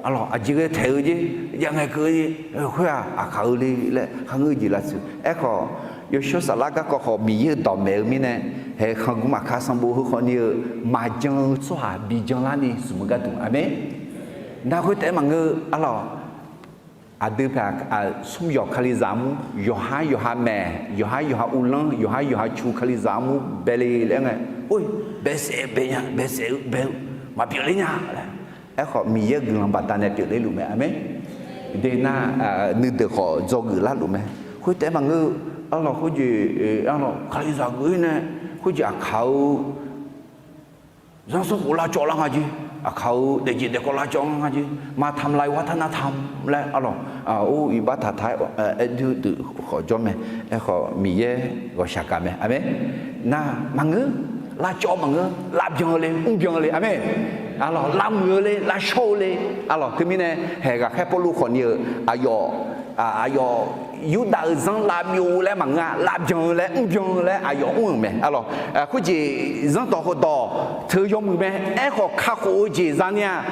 arlawq, aqjeq ghae taeq-eu jeq, jav ngae keuv-eu jeq, khoer-aq aqkaq-eu le laer kharngeur jeq lavtsoeq. Aerkhawf, yawshawr saflar garkawv khawf Miqyaer-euq dawqmaeq-eu mirnae, aerkhanq gmr aqkaq sanqbof heu khawfni-eu maqjan-eu tsawrhaq bijan larni smq-eu gharduq. Aqmeq. Nar khoertaef-aer maqngeur, arlawq, aqdui paeq smr yawq Kalizaq armur, yawqhar yawqha maeq, yawqhar yawqha uvlanr, yawqhar yawqha cu Kalizaq armur bae le laer ngae, or, baesaef bae nya, baesaef-eu bae-eu maqpyeuf ler nya laer. Aerkhawf Miqyaer-euq guiqlanq baqdanae pyeufler luf mae. Aqmeq. Daeq nar, nuideuq khawf dzawgeuf larluf mae. Khoertaef-aer maqngeur, arlawq khoerjeq, arlawq Kalizaq geuf-ir nae, khoerjeq aqkaq-eu zanrsanrkhof lavcawv lar nga jeq, aqkaq-eu daefjeq daefkawv lavcawv nga jeq, มาทำลายวัฒนธรรม laer arlawq, or, iqbax taqtaq-aer aer duidui khawf jawr mae. Aerkhawf Miqyaer ghawqshaq gaq mae. Aqmeq. Nar maqngeur, lavcawv maqngeur, lavbyan-eu le, mrbyan-eu le. Aqmeq. Arlawq, lavmuiq-eu le, lavshawr-eu le. Arlawq, teumirnae haeq ghaqkhaer Pawrluv khawfni-euq aqyawf aqyawf Yurdav-euq zanr lavbyov laer maqngeur-a, lavbyan-eu laer mrbyan-eu laer aqyawf mr-euq mae. Arlawq, khoerjeq zanrdawq heudawq teu yawmuiq mae. Aerkhawf, kakhof-eu jeq zani-aq,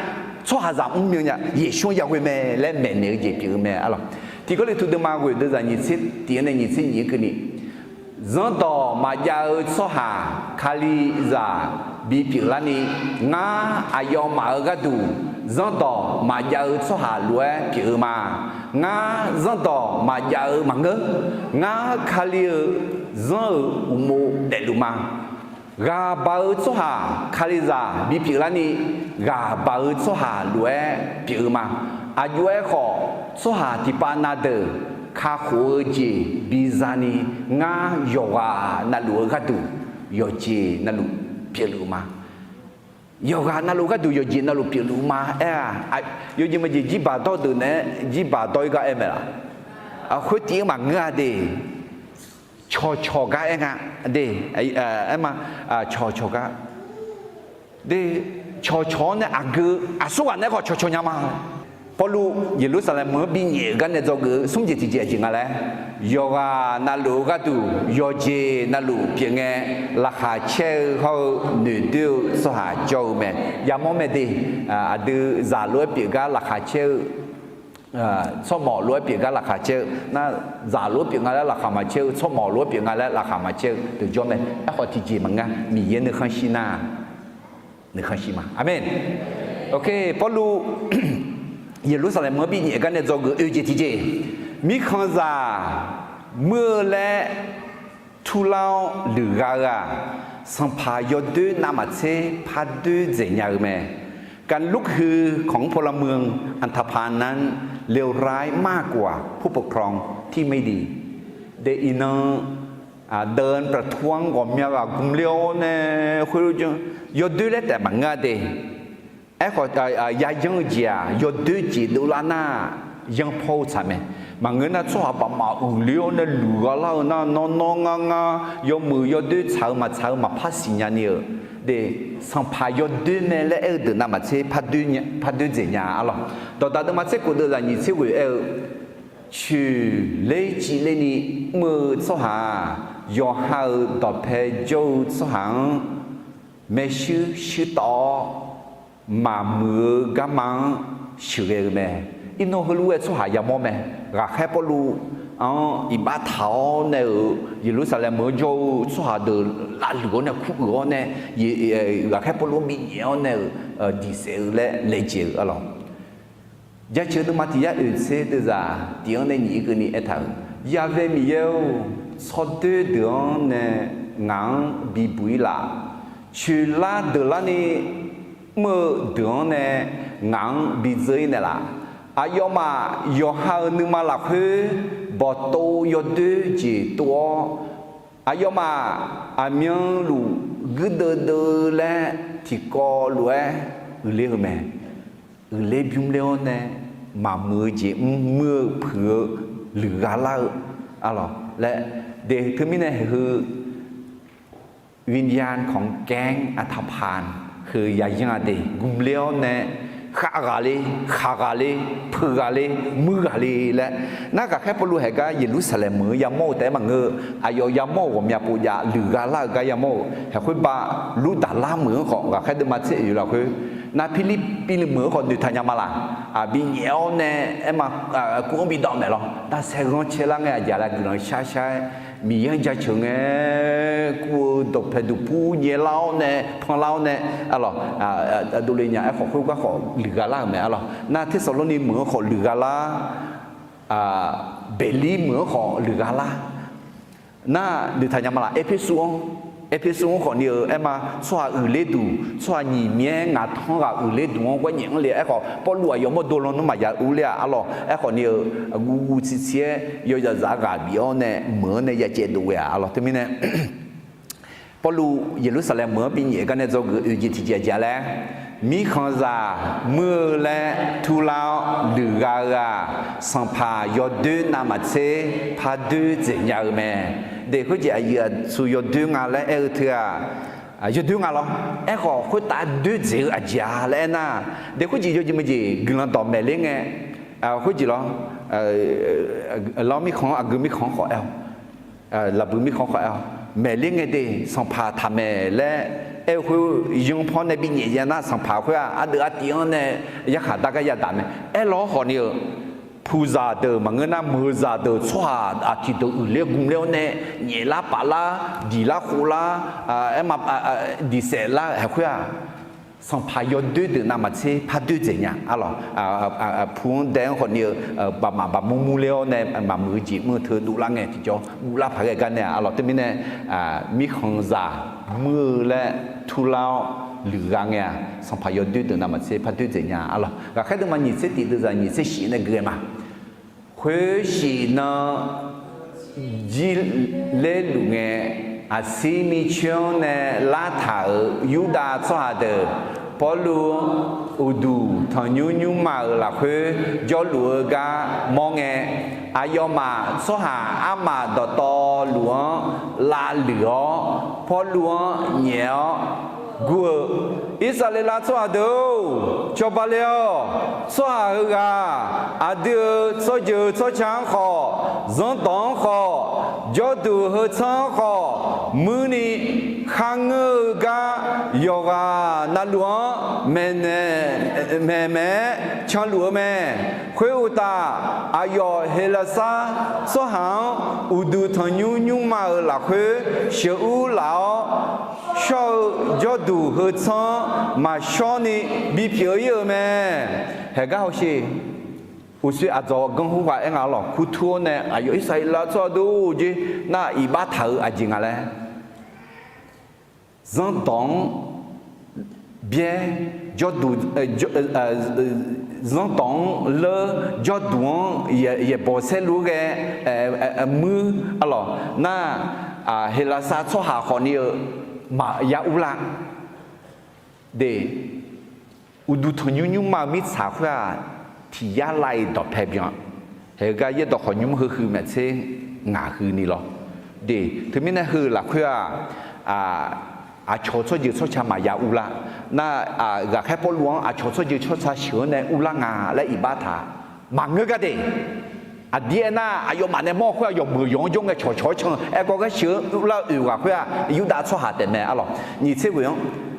tsawrhaqzaq mrmyan nya, Yeqsur-anr yaghoe mae laer maeqnaeq-eu jeq pyeuf-eu mae. Arlawq, Tiq Gawrliqtu deuvma ghoeq deuvzaq nyiq tser tiq-anr nae nyiq tser nyiq-anr keuvni, zanrdawq maqjav-eu tsawrhaq Kalizaq bipyeuf larni, ngar aqyawfmaf-euq gharduq zanrdawq maqjav-eu tsawrhaq lof-aer pyeuf-eu ma. Ngar zanrdawq maqjav-eu maqngeur. Ngar Kali-euq zanr-euq uqmov daefluf ma. Ghaq baq-eu tsawrhaq Kalizaq bipyeuf larni, ghaq baq-eu tsawrhaq lof-aer pyeuf-eu ma. Aqjox-aer khawf, tsawrhaq tiqpav na deuq kakhof-eu jeq bizani, ngar yawqghaq navluf-eu gharduq yawqjeq navluf pyeufluf-eu ma. Yawqghaq navluf gharduq yawqjeq navluf pyeufluf-eu ma. Aer-aq, yawjeq maqjeq jirbaq dawr deuq naeq-aer jirbaq dawr-ir gar aer mae laf? Khoertiv-anr maqngeur-a de. Cawqcawq gar aer nga de. Aer ma, cawqcawq gar de. Cawqcawq-anr nae aqgeu aqsurghaq nae khawf cawqcawq nya ma. Pawrluv Yeqlursaqlaeq meuq-anr binyaef-euq gar nae dzawgeuf-eu smr jeq tiqjeq aqjeq nga laer, yawqghaq navluf-eu gharduq yawqjeq navluf pyeufngae, laqkhaq caer-eu hawr-eu noeqdoer-eu tsawrhaq jawr-eu mae. Yamawr mae de. Aqdui zaq lof-aer pyeuf gar laqkhaq caer-eu, tsawrmawq lof-aer pyeuf gar laqkhaq caer-eu nar, zaq lof-aer pyeuf nga laer laqkhaq maqcaer-eu, tsawrmawq lof-aer pyeuf nga laer laqkhaq maqcaer-eu deuq jawr mae. Aerkhawf, tiqjeq maqngeur, Miqyaer nuikhanr shir nar, nuikhanr shir ma. Aqmeq. Oke, Pawrluv Yeqlursaqlaeq meuq-anr binyaef gar nae dzawgeuf oe jeq tiqjeq, mirkhanqzaq muir-eu laer turlar-awr luiqgha-eu-aq, sanqpaq yawdoer navmaqtser pardoer dzaeq nya-eu mae. การลุกฮือของพลเมืองอันธพาลนั้นเลวร้ายมากกว่าผู้ปกครองที่ไม่ดี De iqnan, เดินประท้วง ghawqmya ghaq gmqler-awr nae khoerlof janr yawdoer laer taef maqngeur-a de. Aerkhawf, yayanr-eu jeq-aq yawdoer jeq dovlar nar, yanrpawr-eu tsaq mae. Maqngeur nar, tsawrhaq baqmaf uiqler-awr nae luiqgha lar-eu nar, nawr nawr ngar ngar yawmuiq yawdoer tsaq-eu maqtsaq-eu maqpar siqnya ni-euq de. Sanqpaq yawdoer mae laer aer-eu deuq navmaqtser pardoer dzaeq nya-a lawq. Dawqdaq deuvma tser kof deuvzaq nyiq tser ghoeq aer-eu, coeqler civler ni mr-eu tsawrhaq-aq, yawqha-euq dawqpae jawr-eu tsawrhaq-anr maershuir shuir tawv-awr, maqmuiq-eu garma-anr sheuqghae-eu mae. Iqnan heulof-aer tsawrhaq yamawr mae. Ghaqkhaer Pawrluv-anr iqbax taq-awr nae-euq Yeqlursaqlaeq meuq-anr jawr-eu tsawrhaq deuq lavluiq-awr nae kuruiq-awr nae, ghaqkhaer Pawrluv-anr binyaef-awr nae-euq diqsaef-eu laer laejae-eu arlawq. Jaceuq deuvma tiq yar oeq tser deuvzaq tiq-anr nae nyiq-ir keuvni aertaq-euq, Yaqvae Miqyaer-or, tsawrdoer deuq-anr nae ngaq-anr bibuq-ir laf. Coeqlar deuq larni mr-eu deuq-anr nae ngaq-anr bidzeur-ir naeqlaf. Aqyawfmaf yawqha-euq nuima lafkhoer bawqtov yawdoer jeq tov-awr, aqyawfmaf aqmyanluf guirdeuv deuv laer tiqkawv lof-aer uiqler-eu mae. Uiqler bymr ler-awr nae maqmuiq-eu jeq mr muir-eu puiq-eu luiqgha lar-eu arlawq laer de. Teumirnae heu วิญญาณของแก๊งอันธพาล heu yayanr-a de. Gmqler-awr nae khav ghaq le, khaq ghaq le, peuq ghaq le, muir ghaq le laer. Nar ghaqkhaer Pawrluv haeq gar Yeqlursaqlaeq meuq-eu yamawr-eu taef-aer maqngeur-eu, aqyawf yamawr-euq ghawqmya povjav luiqgha lar-eu gar yamawr-euq haeq khoer ba. Lurdaqlar meuq-anr khawf ghaqkhaer deuvma tser oeq lafkhoer, nar Pirlirpiv meuq-anr khawf noeqtaq nya ma laf. Aq, binyaef-awr nae aerma, kur-anr bidawv maeq lawr. Nar saerghanr caerlar ngae aqjeq laer guiqlanq shar shar-aer Miqyaer-anr jaceuq ngae, kur-eu dawqpae duqpur nyaelar-awr nae panlar-awr nae arlawq, dovle nya. Aerkhawf khoergar khawf luiqgha lar-euq mae arlawq. Nar Tersaqlorni meuq-anr khawf luiqgha lar, Beqlir meuq-anr khawf luiqgha lar. Nar noeqtaq nya ma laf. Erpersu-anr, Erpersu-anr khawf ni-eu aerma, tsawrhaq uiqler duq, tsawrhaq nyiq myaer ngaq tanr ghaq uiqler duq-anr gharnyaef-anr le. Aerkhawf Pawrluv aqyawf mawrdo lan nmr maqya urler-a arlawq. Aerkhawf ni-eu guvguv tsirtsir-aer yawzaqzaq-aer ghaq bif-awr nae meuq-anr nae ya caevdov ghae-aq arlawq. Teumirnae Pawrluv Yeqlursaqlaeq meuq-anr binyaef gar nae dzawgeuf oeq jeq tiqjeq aqjeq-a laer, mirkhanqzaq muir-eu laer turlar-awr luiqgha-eu-aq, sanqpaq yawdoer navmaqtser pardoer dzaeq nya-eu mae. De khoerjeq aqyuif aqtsu yawdoer nga laer aer-eu teu-aq, yawdoer nga lawr. Aerkhawf khoertav doer dzaeq-eu aqjeq-a laer aernar, de khoerjeq yawjeq maqjeq guiqlanq dawq maeqler ngae, khoerjeq lawr, lawr mirkhanq-anr aqgeu mirkhanq-anr khawf aer-awr, laqbui mirkhanq-anr khawf aer-awr, maeqler ngae de, sanqpaq taqmaeq laer aer-eu khoer, yanr pawr nae binyaef ya nar sanqpaq khoer-aq ardeuv artiv-anr nae yarkhaq dar gar yadaq mae. Aerlawr khawfni-eu, puqzaq deuq maqngeur nar meuqzaq deuq tsawrhaq aqtiq deuq uiqler gmler-awr nae nyaeflar paflar diqlar khoflar, aer, diqsaef lar-eu haeq khoer-aq, sanqpaq yawdoer deuq navmaqtser pardoer dzaeq nya. Arlawq, pu-anr dae-anr khawfni-eu, baqmaf baqmur murler-awr nae maqmuiq-eu jeq mr-eu teu dovlar ngae tiqjawr guvlar paq ghae gar nae-aq. Arlawq, teumirnae mirkhanqzaq muir-eu laer turlar-awr luiqgha ngae-aq, sanqpaq yawdoer deuq navmaqtser pardoer dzaeq nya. Arlawq, ghaqkhaer deuvma nyiq tser tif deuvzaq nyiq tser shif nae gui-aer ma. Khoershif nan jir lerluf ngae, aqsir micoer-anr nae lartaq-euq Yurdav tsawrhaq deuq Pawrluv-anr uqduq tanqnymr nymrma-euq lafkhoer jawrluf-eu gar mawr ngae, aqyawfmaf tsawrhaq armaf dawqtawvluf-anr lavluiq-awr, Pawrluv-anr nyaef-awr gur-eu, Irsaqleqlav tsawrhaq deuq-or, cawba le-awq. Tsawrhaq heughaq aqdui-euq tsawrjeuq tsawrca-anr khawf, zanrdawq-anr khawf, jawrduq heu tsanr-anr khawf muirni kharngeur-eu gar yawqghaq navluf-anr maeqnaeq maeqmaeq-aer canluf-eu mae. Khoeruqtaf, aqyawf Heqlaqsar tsawrhaq-anr uqduq tanqnymr nymrma-euq lafkhoer sheuqur laf-awr, shawr-eu jawrduq heu tsanr-anr maqshawrni bipyeuf ir-euq mae. Haeqgar hawsher. Uqshoe aqdzawq ganr hur ghaq aer nga lawq. Kurtur-awr nae aqyawf Irsaqleqlav tsawrhaq deuq-or jer nar iqbax taq-euq aqjeq nga laer, zanrdawq-anr byaer, jawrduq, zanrdawq-anr leur, jawrduq-anr yaeqbawq saerlu-aer ghae muir, arlawq nar, Heqlaqsar tsawrhaq khawfni-eu maqya urlar. De, uqduq tanqnymr nymrma-eu mirtsaq khoer-aq, tiq yar lav-iq dawqpae byan. Haegar yaerdawq khawqnymr heuhuiq maeqtser ngaq huini lawr. De, teumirnae heu lafkhoer-aq, aqcawq tsawrjeuq tsawrca maqya urlar. Nar, ghaqkhaer Pawrluv-anr aqcawq tsawrjeuq tsawrca sheuq-anr nae urlar nga laer iqbax taq maqngeur gar de. Aqdir aernar, aqyawfmaf nae mawr-eu khoer-aq, yawqmeuq yawq-anr jawr ngae cawqcawq-aer can aerkawv ghaer sheuq-anr urlar-eu oeq ghaq khoer-aq, Yurdav tsawrhaq taef mae. Arlawq, nyiq tser ghoeq-anr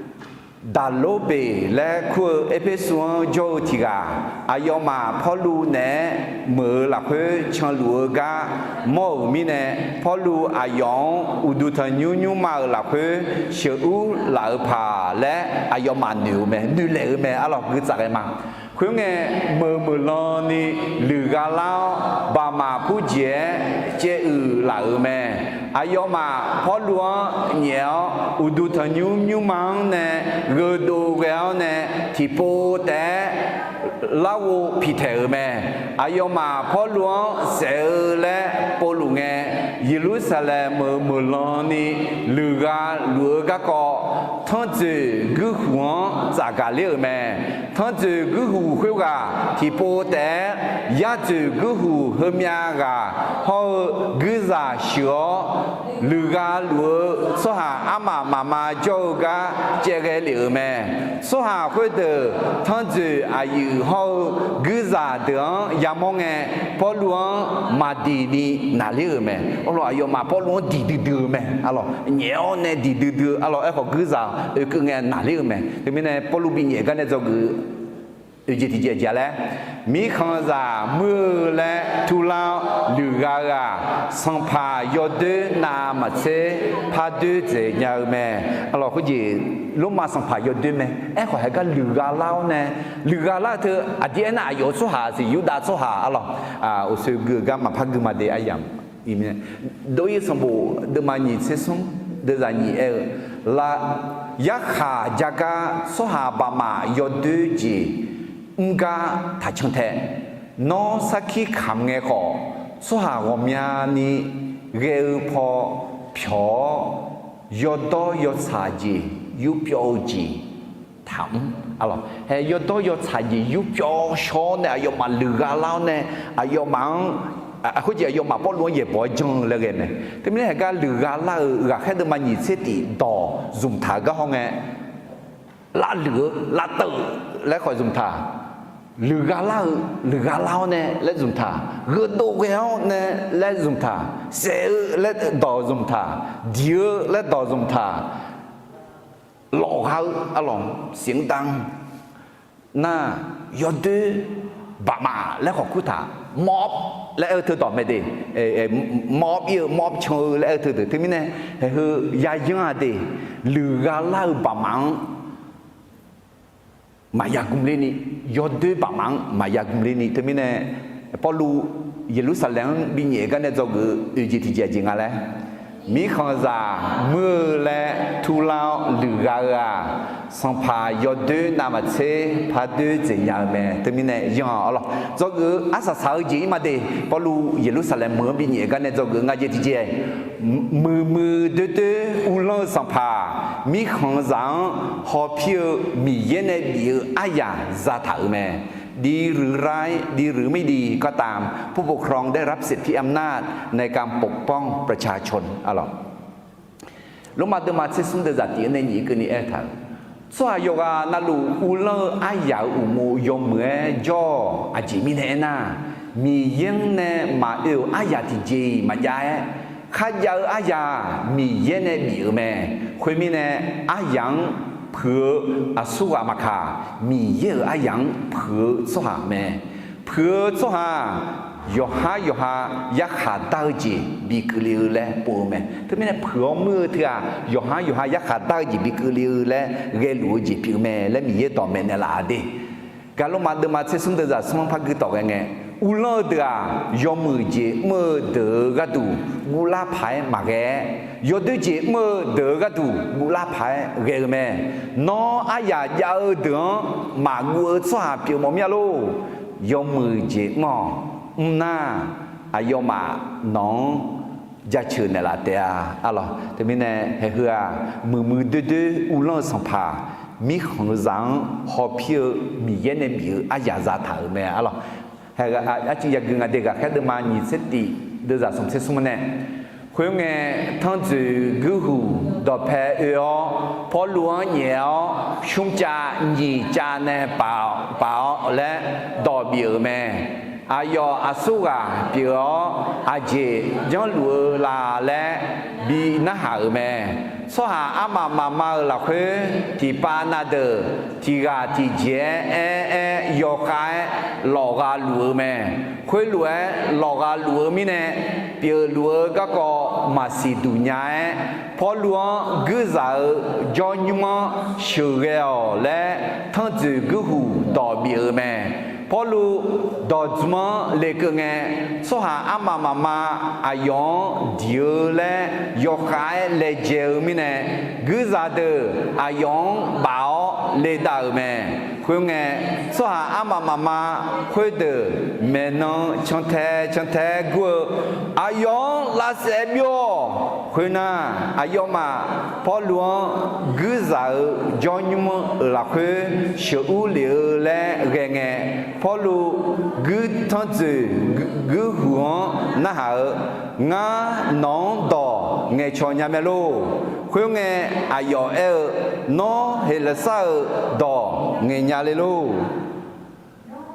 Daqlorbeq laer kur-eu Erpersu-anr jawr-eu tiq ghaq, aqyawfmaf Pawrluv naeq-aer meuq-eu lafkhoer canluf-eu gar mawr-euq mirnae, Pawrluv aqyawf-anr uqduq tanqnymr nymrma-euq lafkhoer sheuqur laf-eu paq laer aqyawfmaf noeq-eu mae, noeqlaeq-eu mae. Arlawq, guitsaf ghae ma. Khoerngae, meuq meuq lan ni luiqgha lar-awr, baqmaf purjeq-aer caev uiq laf-euq mae. Aqyawfmaf Pawrluv-anr nyaef-awr, uqduq tanqnymr nymrma-anr nae gheudov ghae-awr nae, tiqpov taef-aer larghov piqtaeq-euq mae. Aqyawfmaf Pawrluv-anr saef-eu laer povluf ngae, Yeqlursaqlaeq meuq meuq lan ni luiqgha luf-eu garkawv, tanrjoeq guirhuq-anr tsafgaq ler-euq mae. Tanrjoeq guirhuq khoerghaq tiqpov taef-aer, yarjoeq guirhuq heumyav ghaq hawr-eu guirzaq shuif-awr, luiqgha luf-eu tsawrhaq armaf mafma jawr-eu gar caevghae lef-euq mae. Tsawrhaq khoerdeuq tanrjoeq aqyuif hawr-eu guirzaq deuq-anr yamawr ngae, Pawrluv-anr maqdiq ni naqler-euq mae. Arlawq, aqyawfmaf Pawrluv-anr diq duidui-eu mae. Arlawq, nyaef-awr nae diq duidui-eu. Arlawq, aerkhawf guirzaq oekeuv ngae naqler-euq mae. Teumirnae Pawrluv bi nyaef gar nae dzawgeuf oeq jeq tiqjeq aqjeq-a laer, mirkhanqzaq muir-eu laer turlar-awr luiqgha-eu-aq, sanqpaq yawdoer navmaqtser pardoer dzaeq nya-eu mae. Arlawq, khoerjeq Lormav sanqpaq yawdoer mae. Aerkhawf haegar luiqgha lar-awr nae, luiqgha lar-eu teu aqdir aernar, aqyawf-euq tsawrhaq siq Yurdav tsawrhaq. Arlawq, oqsoe gui-eu gar maqpar gui ma de. Arya, dov-ir sanqbof deuvma nyiq tser smr deuvzaq nyiq aer-eu, la, yarkhaq jagar tsawrhaq baqmaf yawdoer jeq mr gar taqcan tae. Nawr sarkir kamq ngae khawf, tsawrhaq ghawqmyani ghae-eu paw pyawq-awr, yawdawr yawtsaq jeq yurpyawv-eu jeq taqmr. Arlawq, hae yawdawr yawtsaq jeq yurpyawv shaw-awr nae aqyawfmaf luiqgha lar-awr nae, aqyawfmaf-anr, khoerjeq aqyawfmaf Pawrluv-anr yaeqbawq-aer jan-eu laer ghae mae. Teumirnae haegar luiqgha lar-euq ghaqkhaer deuvma nyiq tser tif dawq zmqtaq-eu gar hawr ngae, lavluiq-eu lavteuv laer khawf zmqtaq. luiqgha lar-eu, luiqgha lar-awr nae laer zmq taq, gheudov ghae-awr nae laer zmq taq, saef-eu laer dawq zmq taq, diq-eu laer dawq zmq taq, lawfgha-eu arlawq siq-anr da-anr nar, yawdoer baqmaf laer khawf kur taq, mawr laer aer-eu teudawq mae de, mawr ir-eu mawr can-eu laer aer-eu teudeuq teumirnae, haeqheu yayanr-a de, luiqgha lar-eu baqmaf-anr maqya gmq lerni, yawdoer baqmaf-anr maqya gmq lerni teumirnae, Pawrluv Yeqlursaqlaeq-anr binyaef gar nae dzawgeuf-eu oeq jeq tiqjeq aqjeq nga laer, mirkhanqzaq muir-eu laer turlar-awr luiqgha-eu-aq, sanqpaq yawdoer navmaqtser pardoer dzaeq nya-eu mae. Teumirnae yanr-awq arlawq, dzawgeuf-eu arsaq saq-eu jeq ir ma de. Pawrluv Yeqlursaqlaeq meuq-anr binyaef gar nae dzawgeuf-eu nga jeq tiqjeq, muiqmuiq doerdoer uvlanr-eu sanqpaq, mirkhanqzaq-anr hawpir-eu Miqyaer nae bif-eu aryaq zataq-euq mae. หรือไม่ดีก็ตาม ผู้ปกครองได้รับสิทธิอำนาจในการปกป้องประชาชน arlawq. Lormav deuvma tser smr deuvzaq tiq-eu nae nyiq keuvni aertaq-euq, tsawrhaq yawqghaq navluf uvlanr-eu aryaq-euq uqmov yawmuiq-aer jawr-awq. Aqjeq mirnae aernar, Miqyaer-anr nae maqoe-euq aryaq tiqjeq-iq maqjav-aer, kharjav-eu aryaq Miqyaer nae bif-euq mae. Khoermirnae, aryaq-anr puiq-eu aqsurghaq maqkaq, Miqyaer-euq aryaq-anr puiq-eu tsawrhaq mae. Puiq-eu tsawrhaq yawqhar yawqha yarkhaq dar-eu jeq bikeuv le-eu laer pov-eu mae. Teumirnae puiq-awr muir-eu teughaq yawqhar yawqha yarkhaq dar-eu jeq bikeuv le-eu laer ghaeluf-eu jeq pyeuf mae laer Miqyaer dawqmaeq naeqlaf-a de. Gaqlormav deuvma tser smr deuvzaq smr-anr par guirdawq ghae ngae, uvlanr-eu deuq-aq, yawmuiq jeq mr-eu deuq-euq gharduq guvlar paq-aer maqghae-aer, yawdoer jeq mr-eu deuq-euq gharduq guvlar paq-aer ghae-eu mae. Nawr aryaq jav-eu deuq-anr maqguv-eu tsawrhaq pyeuf mawf mir-a lor. Yawmuiq jeq mr-awq. Mr nar, aqyawfmaf nawq-anr jaceuq naeqlaf taef-a. Arlawq, teumirnae haeqheu-aq, muiqmuiq doerdoer uvlanr-eu sanqpaq, mirkhanqzaq-anr hawpir-eu Miqyaer nae bif-eu aryaq zataq-euq mae. Arlawq, arcuiv yagui nga de. Ghaqkhaer deuvma nyiq tser tif deuvzaq smq tser smr nae, khoerngae, tanrjoeq guirhuq dawqpae oe-awr, Pawrluv-anr nyaef-awr, smrcav nyiq cav nae paf-awr laer dawq bif-euq mae. Aqyawf aqsurghaq pyeuf-awr, aqjeq janrluf-eu la laer bi narhaq-euq mae. Tsawrhaq armaf mafma-euq lafkhoer, tiqpav na deuq tiq ghaq tiqjeq-aer aer-aer yawkhav-aer lawfgha luf-eu mae. Khoerlof-aer lawfgha luf-eu mirnae, pyeufluf-eu garkawv maqsiq duq nya-aer, Pawrluv-anr guirzaq-eu jawrnymr-anr sheuqghae-awq laer, tanrjoeq guirhuq dawq bif-euq mae. Pawrluv dawq dzmr-anr lekeuv ngae, tsawrhaq armaf mafma aqyawf-anr diq-eu laer yawkhav-aer laejae-eu mirnae, guirzaq deuq aqyawf-anr baf-awr ledav-euq mae. Khoerngae, tsawrhaq armaf mafma khoerdeuq maeqnan cantae cantae-aer gur-eu, aqyawf-anr lavsaef byov-awq. Khoernar, aqyawfmaf Pawrluv-anr guirzaq-eu jawrnymr-euq lafkhoer sheuqur lef-eu laer ghae ngae, Pawrluv guir tanrjoeq guirhuq-anr narhaq-eu, Ngar nawq-anr dawq ngaeqcawq nya mae lor. Khoerngae, aqyawf aer-eu, Nawr Heqlaqsar-euq dawq ngaeqnya le lor.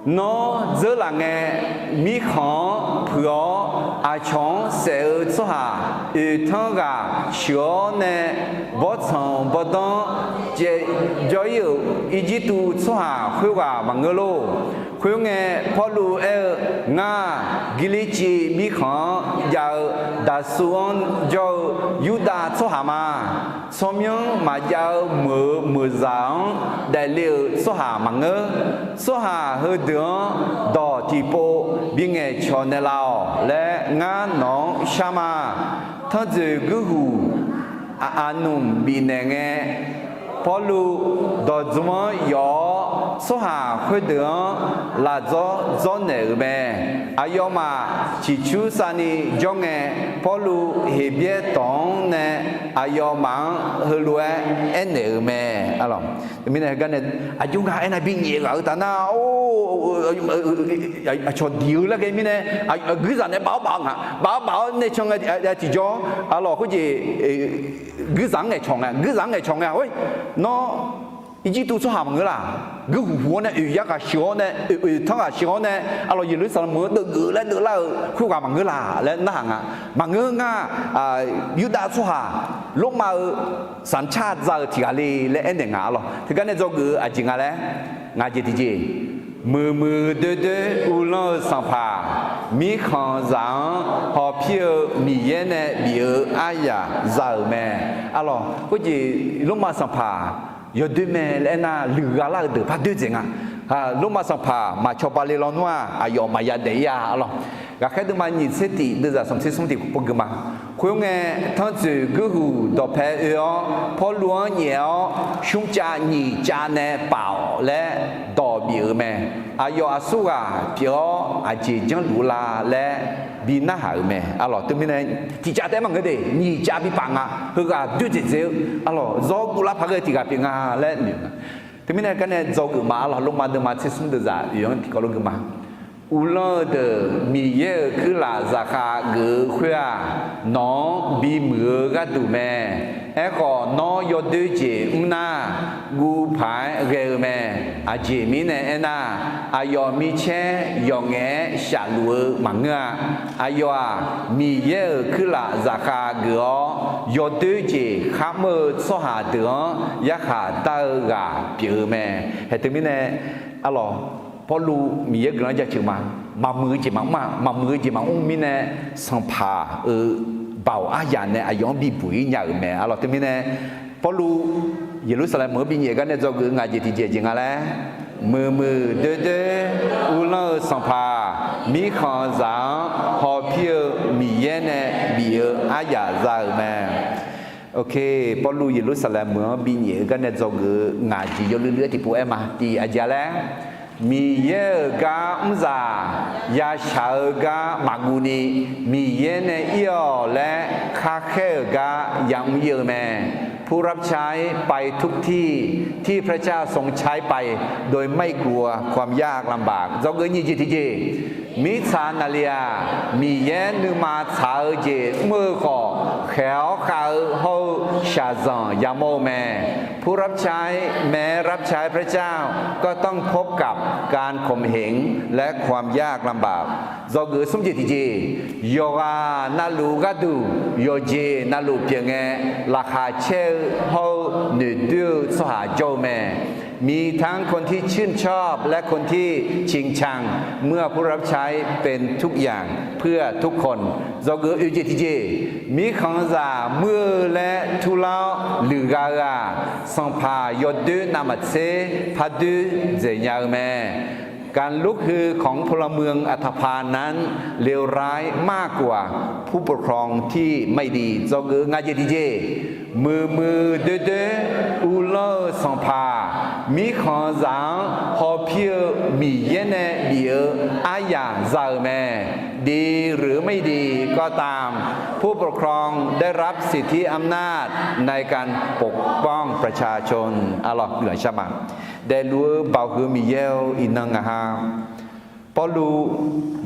Nawr dzeurlaf ngae, mirkhanq-anr puiq-awr aqcawq-anr saef-eu tsawrhaq oeqtanr ghaq sheuq-awr nae bawrtsanq bawrdanr caevjawr ir-euq Irjirtuv tsawrhaq khoerghaq maqngeur lor. Khoerngae, Pawrluv aer-eu, Ngar-aq, Girlirciv mirkhanq-anr jav-eu Daqsu-anr jawr-eu Yurdav tsawrhaq ma. Tsawrmyanr maqjav-eu meuq-eu meuqzaq-anr daefle-euq tsawrhaq maqngeur. Tsawrhaq heudeuq-anr dawq tiqpov bingaeqcawq naeqlaf-awq laer ngar nawq-anr shar ma. Tanrjoeq guirhuq aqnmq bifnaeq ngae, Pawrluv dawq dzmr-anr yawf-awr, tsawrhaq khoerdeuq-anr lafdzawr dzawrnaeq-euq mae. Aqyawfmaf ciqcursav ni jawr ngae, Pawrluv Heqbyaer dawq-anr nae aqyawfmaf-anr heulof-aer aernaeq-euq mae. Mirnae heugar nae aqjox nga aernar, binyaef ghaq-eu taf nar, or, aqcawq diq-eu laer ghae mirnae, guirzaq nae baf-awr baf-awr ngaq, baf-awr baf-awr nae can ngae tiqjawr, arlawq khoerjeq guirzaq-anr ngaeqcawq ngae, guirzaq-anr ngaeqcawq ngae, or, nawr Irjirtuv tsawrhaq maqngeur laq? Guirhuq huq-awr nae oeq yar ghaq sheuq-awr nae oeq oeq tanr ghaq sheuq-awr nae, arlawq Yeqlursaqlaeq meuq-anr deuvgeuf laer deuvlar-eu khoerghaq maqngeur laq laer narhaq nga. Maqngeur ngar, Yurdav tsawrhaq Lormav-eu sanqcar za-eu tiq ghaq le laer aernaeq nga arlawq. Teugar nae dzawgeuf-eu aqjeq nga laer, ngaq jeq tiqjeq, muiqmuiq doer doer uvlanr-eu sanqpaq, mirkhanqzaq-anr hawpir-eu Miqyaer nae bif-eu aryaq za-euq mae. Arlawq khoerjeq Lormav sanqpaq yawdoer mae laer aernar, luiqgha lar-eu deuq par doer dzaeq nga. Lormav sanqpaq maq cawba le lawnmr-aq, aqyawf maqya daef-ir-a arlawq. Ghaqkhaer deuvma nyiq tser tiq deuvzaq smq tser smr tiq pov gui ma. Khoerngae, tanrtsoeq guirhuq dawqpae oe-awr, Pawrluv-anr nyaef-awr, shmrcav nyiq cav nae paf-awq laer dawq bif-euq mae. Aqyawf aqsurghaq pyeuf-awr, aqjeq janrluf-eu la laer bi narhaq-euq mae. Arlawq teumirnae, tiq cav taef-aer maqngeur de, nyiq cav bi paf nga. Heughaq doer dzaeq dzaeq-eu, arlawq zawr guvlar paq ghae tiq ghaq pyeuf nga laer noeq nga. Teumirnae gar nae dzawgeuf ma arlawq, Lormav deuvma tser smr deuvzaq oeq-anr tiqkawv lof gui ma. Uvlanr-eu deuq Miqyaer-euq kuirlaf zaqkhav geuf-eu khoer-aq, nawq-anr bimuiq-eu gharduq mae. Aerkhawf, nawr yawdoer jeq mr nar, guv paq-aer ghae-eu mae. Aqjeq mirnae aernar, aqyawf micaer yawqngaef-aer shafluf-eu maqngeur-a. Aqyawf-aq, Miqyaer-euq kuirlaf zaqkhav geuf-awr, yawdoer jeq kharmr-eu tsawrhaq deuq-anr yarkhaq dar-eu ghaq pyeuf-eu mae. Haeq teumirnae, arlawq, Pawrluv Miqyaer guiqlanq-anr jaceuq ma. Maqmuiq-eu jeq maqmr-aq, maqmuiq-eu jeq maqmr mirnae, sanqpaq-euq baoq aryaq nae aqyawf-anr bibuq-ir nya-euq mae. Arlawq teumirnae, Pawrluv Yeqlursaqlaeq meuq-anr binyaef gar nae dzawgeuf-eu ngaq jeq tiqjeq jeq nga laer, muiqmuiq doer doer uvlanr-eu sanqpaq, mirkhanqzaq-anr hawpir-eu Miqyaer nae bif-eu aryaq za-euq mae. Pawrluv Yeqlursaqlaeq meuq-anr binyaef-eu gar nae dzawgeuf-eu ngaq jeq yawluiv luiv-aer tiqpov aer ma. Tiq aqjeq laer, Miqyaer-euq gar mrzaq yashaq-eu gar maqguv ni, Miqyaer nae ir-awq laer khar khaer-euq gar yamr ir-eu mae. ผู้รับใช้ไปทุกที่ที่พระเจ้าทรงใช้ไปโดยไม่กลัวความยากลำบาก dzawgeuf nyiq jeq tiqjeq, mirtsaq naqli-aq, Miqyaer nuima tsaq-eu jeq mr-eu khawf, khaeq-awr khav-eu hawr-eu shaqzanq yamawr-eu mae. ผู้รับใช้ แม้รับใช้พระเจ้า ก็ต้องพบกับการข่มเหงและความยากลำบาก dzawgeuf smr jeq tiqjeq, yawqghaq navluf gharduq yawqjeq navluf pyeuf ngae, laqkhaq caer-eu hawr-eu noeqdoer-eu tsawrhaq jawr-eu mae. มีทั้งคนที่ชื่นชอบและคนที่ชิงชัง เมื่อผู้รับใช้เป็นทุกอย่างเพื่อทุกคน dzawgeuf oeq jeq tiqjeq, mirkhanqzaq muir-eu laer turlar-awr luiqgha-eu-aq, sanqpaq yawdoer navmaqtser pardoer dzaeq nya-eu mae. การลุกฮือของพลเมืองอันธพาลนั้นเลวร้ายมากกว่าผู้ปกครองที่ไม่ดี dzawgeuf ngaq jeq tiqjeq, muiqmuiq doer doer uvlanr-eu sanqpaq, mirkhanqzaq-anr hawpir-eu Miqyaer nae bif-eu aryaq za-euq mae. ดีหรือไม่ดีก็ตาม ผู้ปกครองได้รับสิทธิอำนาจในการปกป้องประชาชน arlawq guiqlanq shar ma. Daefluf-eu baoq huiq-eu Miqyaer-or, iqnan ngaq ha Pawrluv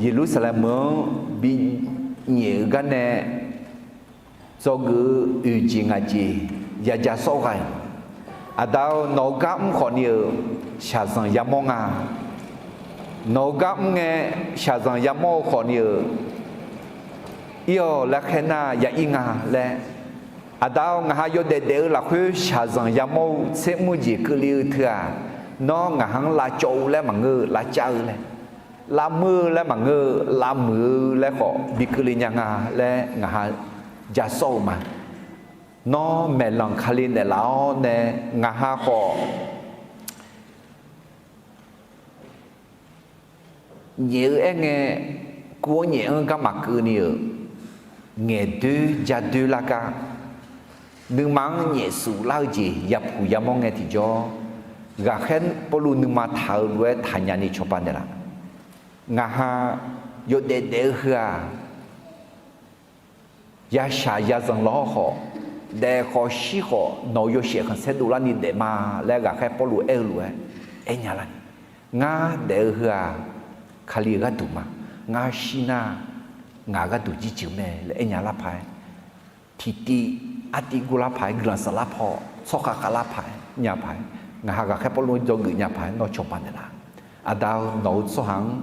Yeqlursaqlaeq meuq-anr binyaef-eu gar nae dzawgeuf-eu oeq jeq ngaq jeq yaja sawr ghaq-iq, Aqda-or, nawq-eu gar mr khawf ni-euq shaqzanq yamawr nga. Nawq-eu gar mr ngae shaqzanq yamawr-eu khawf ni-euq ir-awq laer khaer nar ya ir nga laer, Aqda-or, ngaq ha yawdaef daef-eu lafkhoer shaqzanq yamawr-eu tser mr-eu jeq keuvle-eu teu-aq, nawr ngaq ha-anr lavcawv-eu laer maqngeur-eu, lavcav-eu laer, lavmuir-eu laer maqngeur-eu, lavmuiq-eu laer khawf bi keuvle nya nga laer ngaq ha ja sawr-eu ma. Nawr maeqlanq Kali naeqlaf-awr nae ngaq ha khawf nyaef-eu aer ngae, kuv-anr nyaef-anr garma keuvni-euq ngaeqdoer jadoer lar gar, nuima-anr nyaef suf lar-eu jeq yapuq yamawr ngae tiqjawr, ghaqkhaer Pawrluv nuima taq-eu lof-aer taqnya ni cawba naeqlaf. Ngaq ha yawdaef daef-eu heu-aq, yashaq yazanq lawr khawf, daef khawf shir khawf, nawq-euq yawshaef khanqsaer dovlarni daef ma laer ghaqkhaer Pawrluv aer-eu lof-aer aer nya larni, ngar daef-eu heu-aq, Kali-euq gharduq ma. Ngar shir nar, ngaq-euq gharduq jirjeuq mae laer aer nya lar paq-aer, tiqtiv artiv guvlar paq-aer, guiqlanq saflar paw, tsawrkhav khavlar paq-aer, nya paq-aer, Ngaq ha ghaqkhaer Pawrluv-anr dzawgeuf nya paq-aer nawr cawba naeqlaf. Aqda-eu, nawq-eu tsawrhaq-anr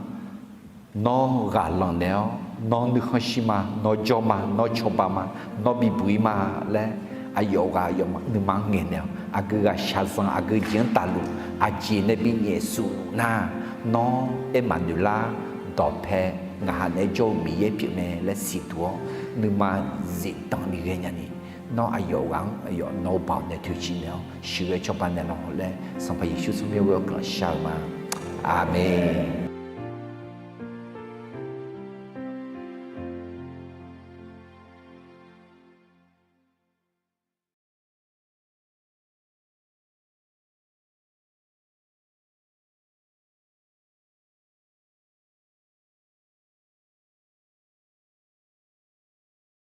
nawr ghaq lanq naeq-awr, nawr nuikhanr shir ma, nawr jawr ma, nawr cawba ma, nawr bibuq-ir ma laer, aqyawf ghaq aqyawf nuima-anr ngaeqnaeq-awq. Aqgeu ghaq shaqzanq aqgeu jeq-anr tafluf, aqjeq nae binyaef suf luf nar, nawr Aermaqnoeqlar dawqpae ngaq ha naeq-aer jawr-eu Miqyaer pyeufmae laer siqduq-awr, nuima zifdanq bighae nyani, nawr aqyawf ghaq-anr aqyawf nawq-eu baoq nae toeqciv naeq-awr sheuqghae cawba naeq lawq laer, Sanqpaq Yeqsur tsawrmyanr ghoer-awr guiqlanq shar-eu ma. Aqmeq.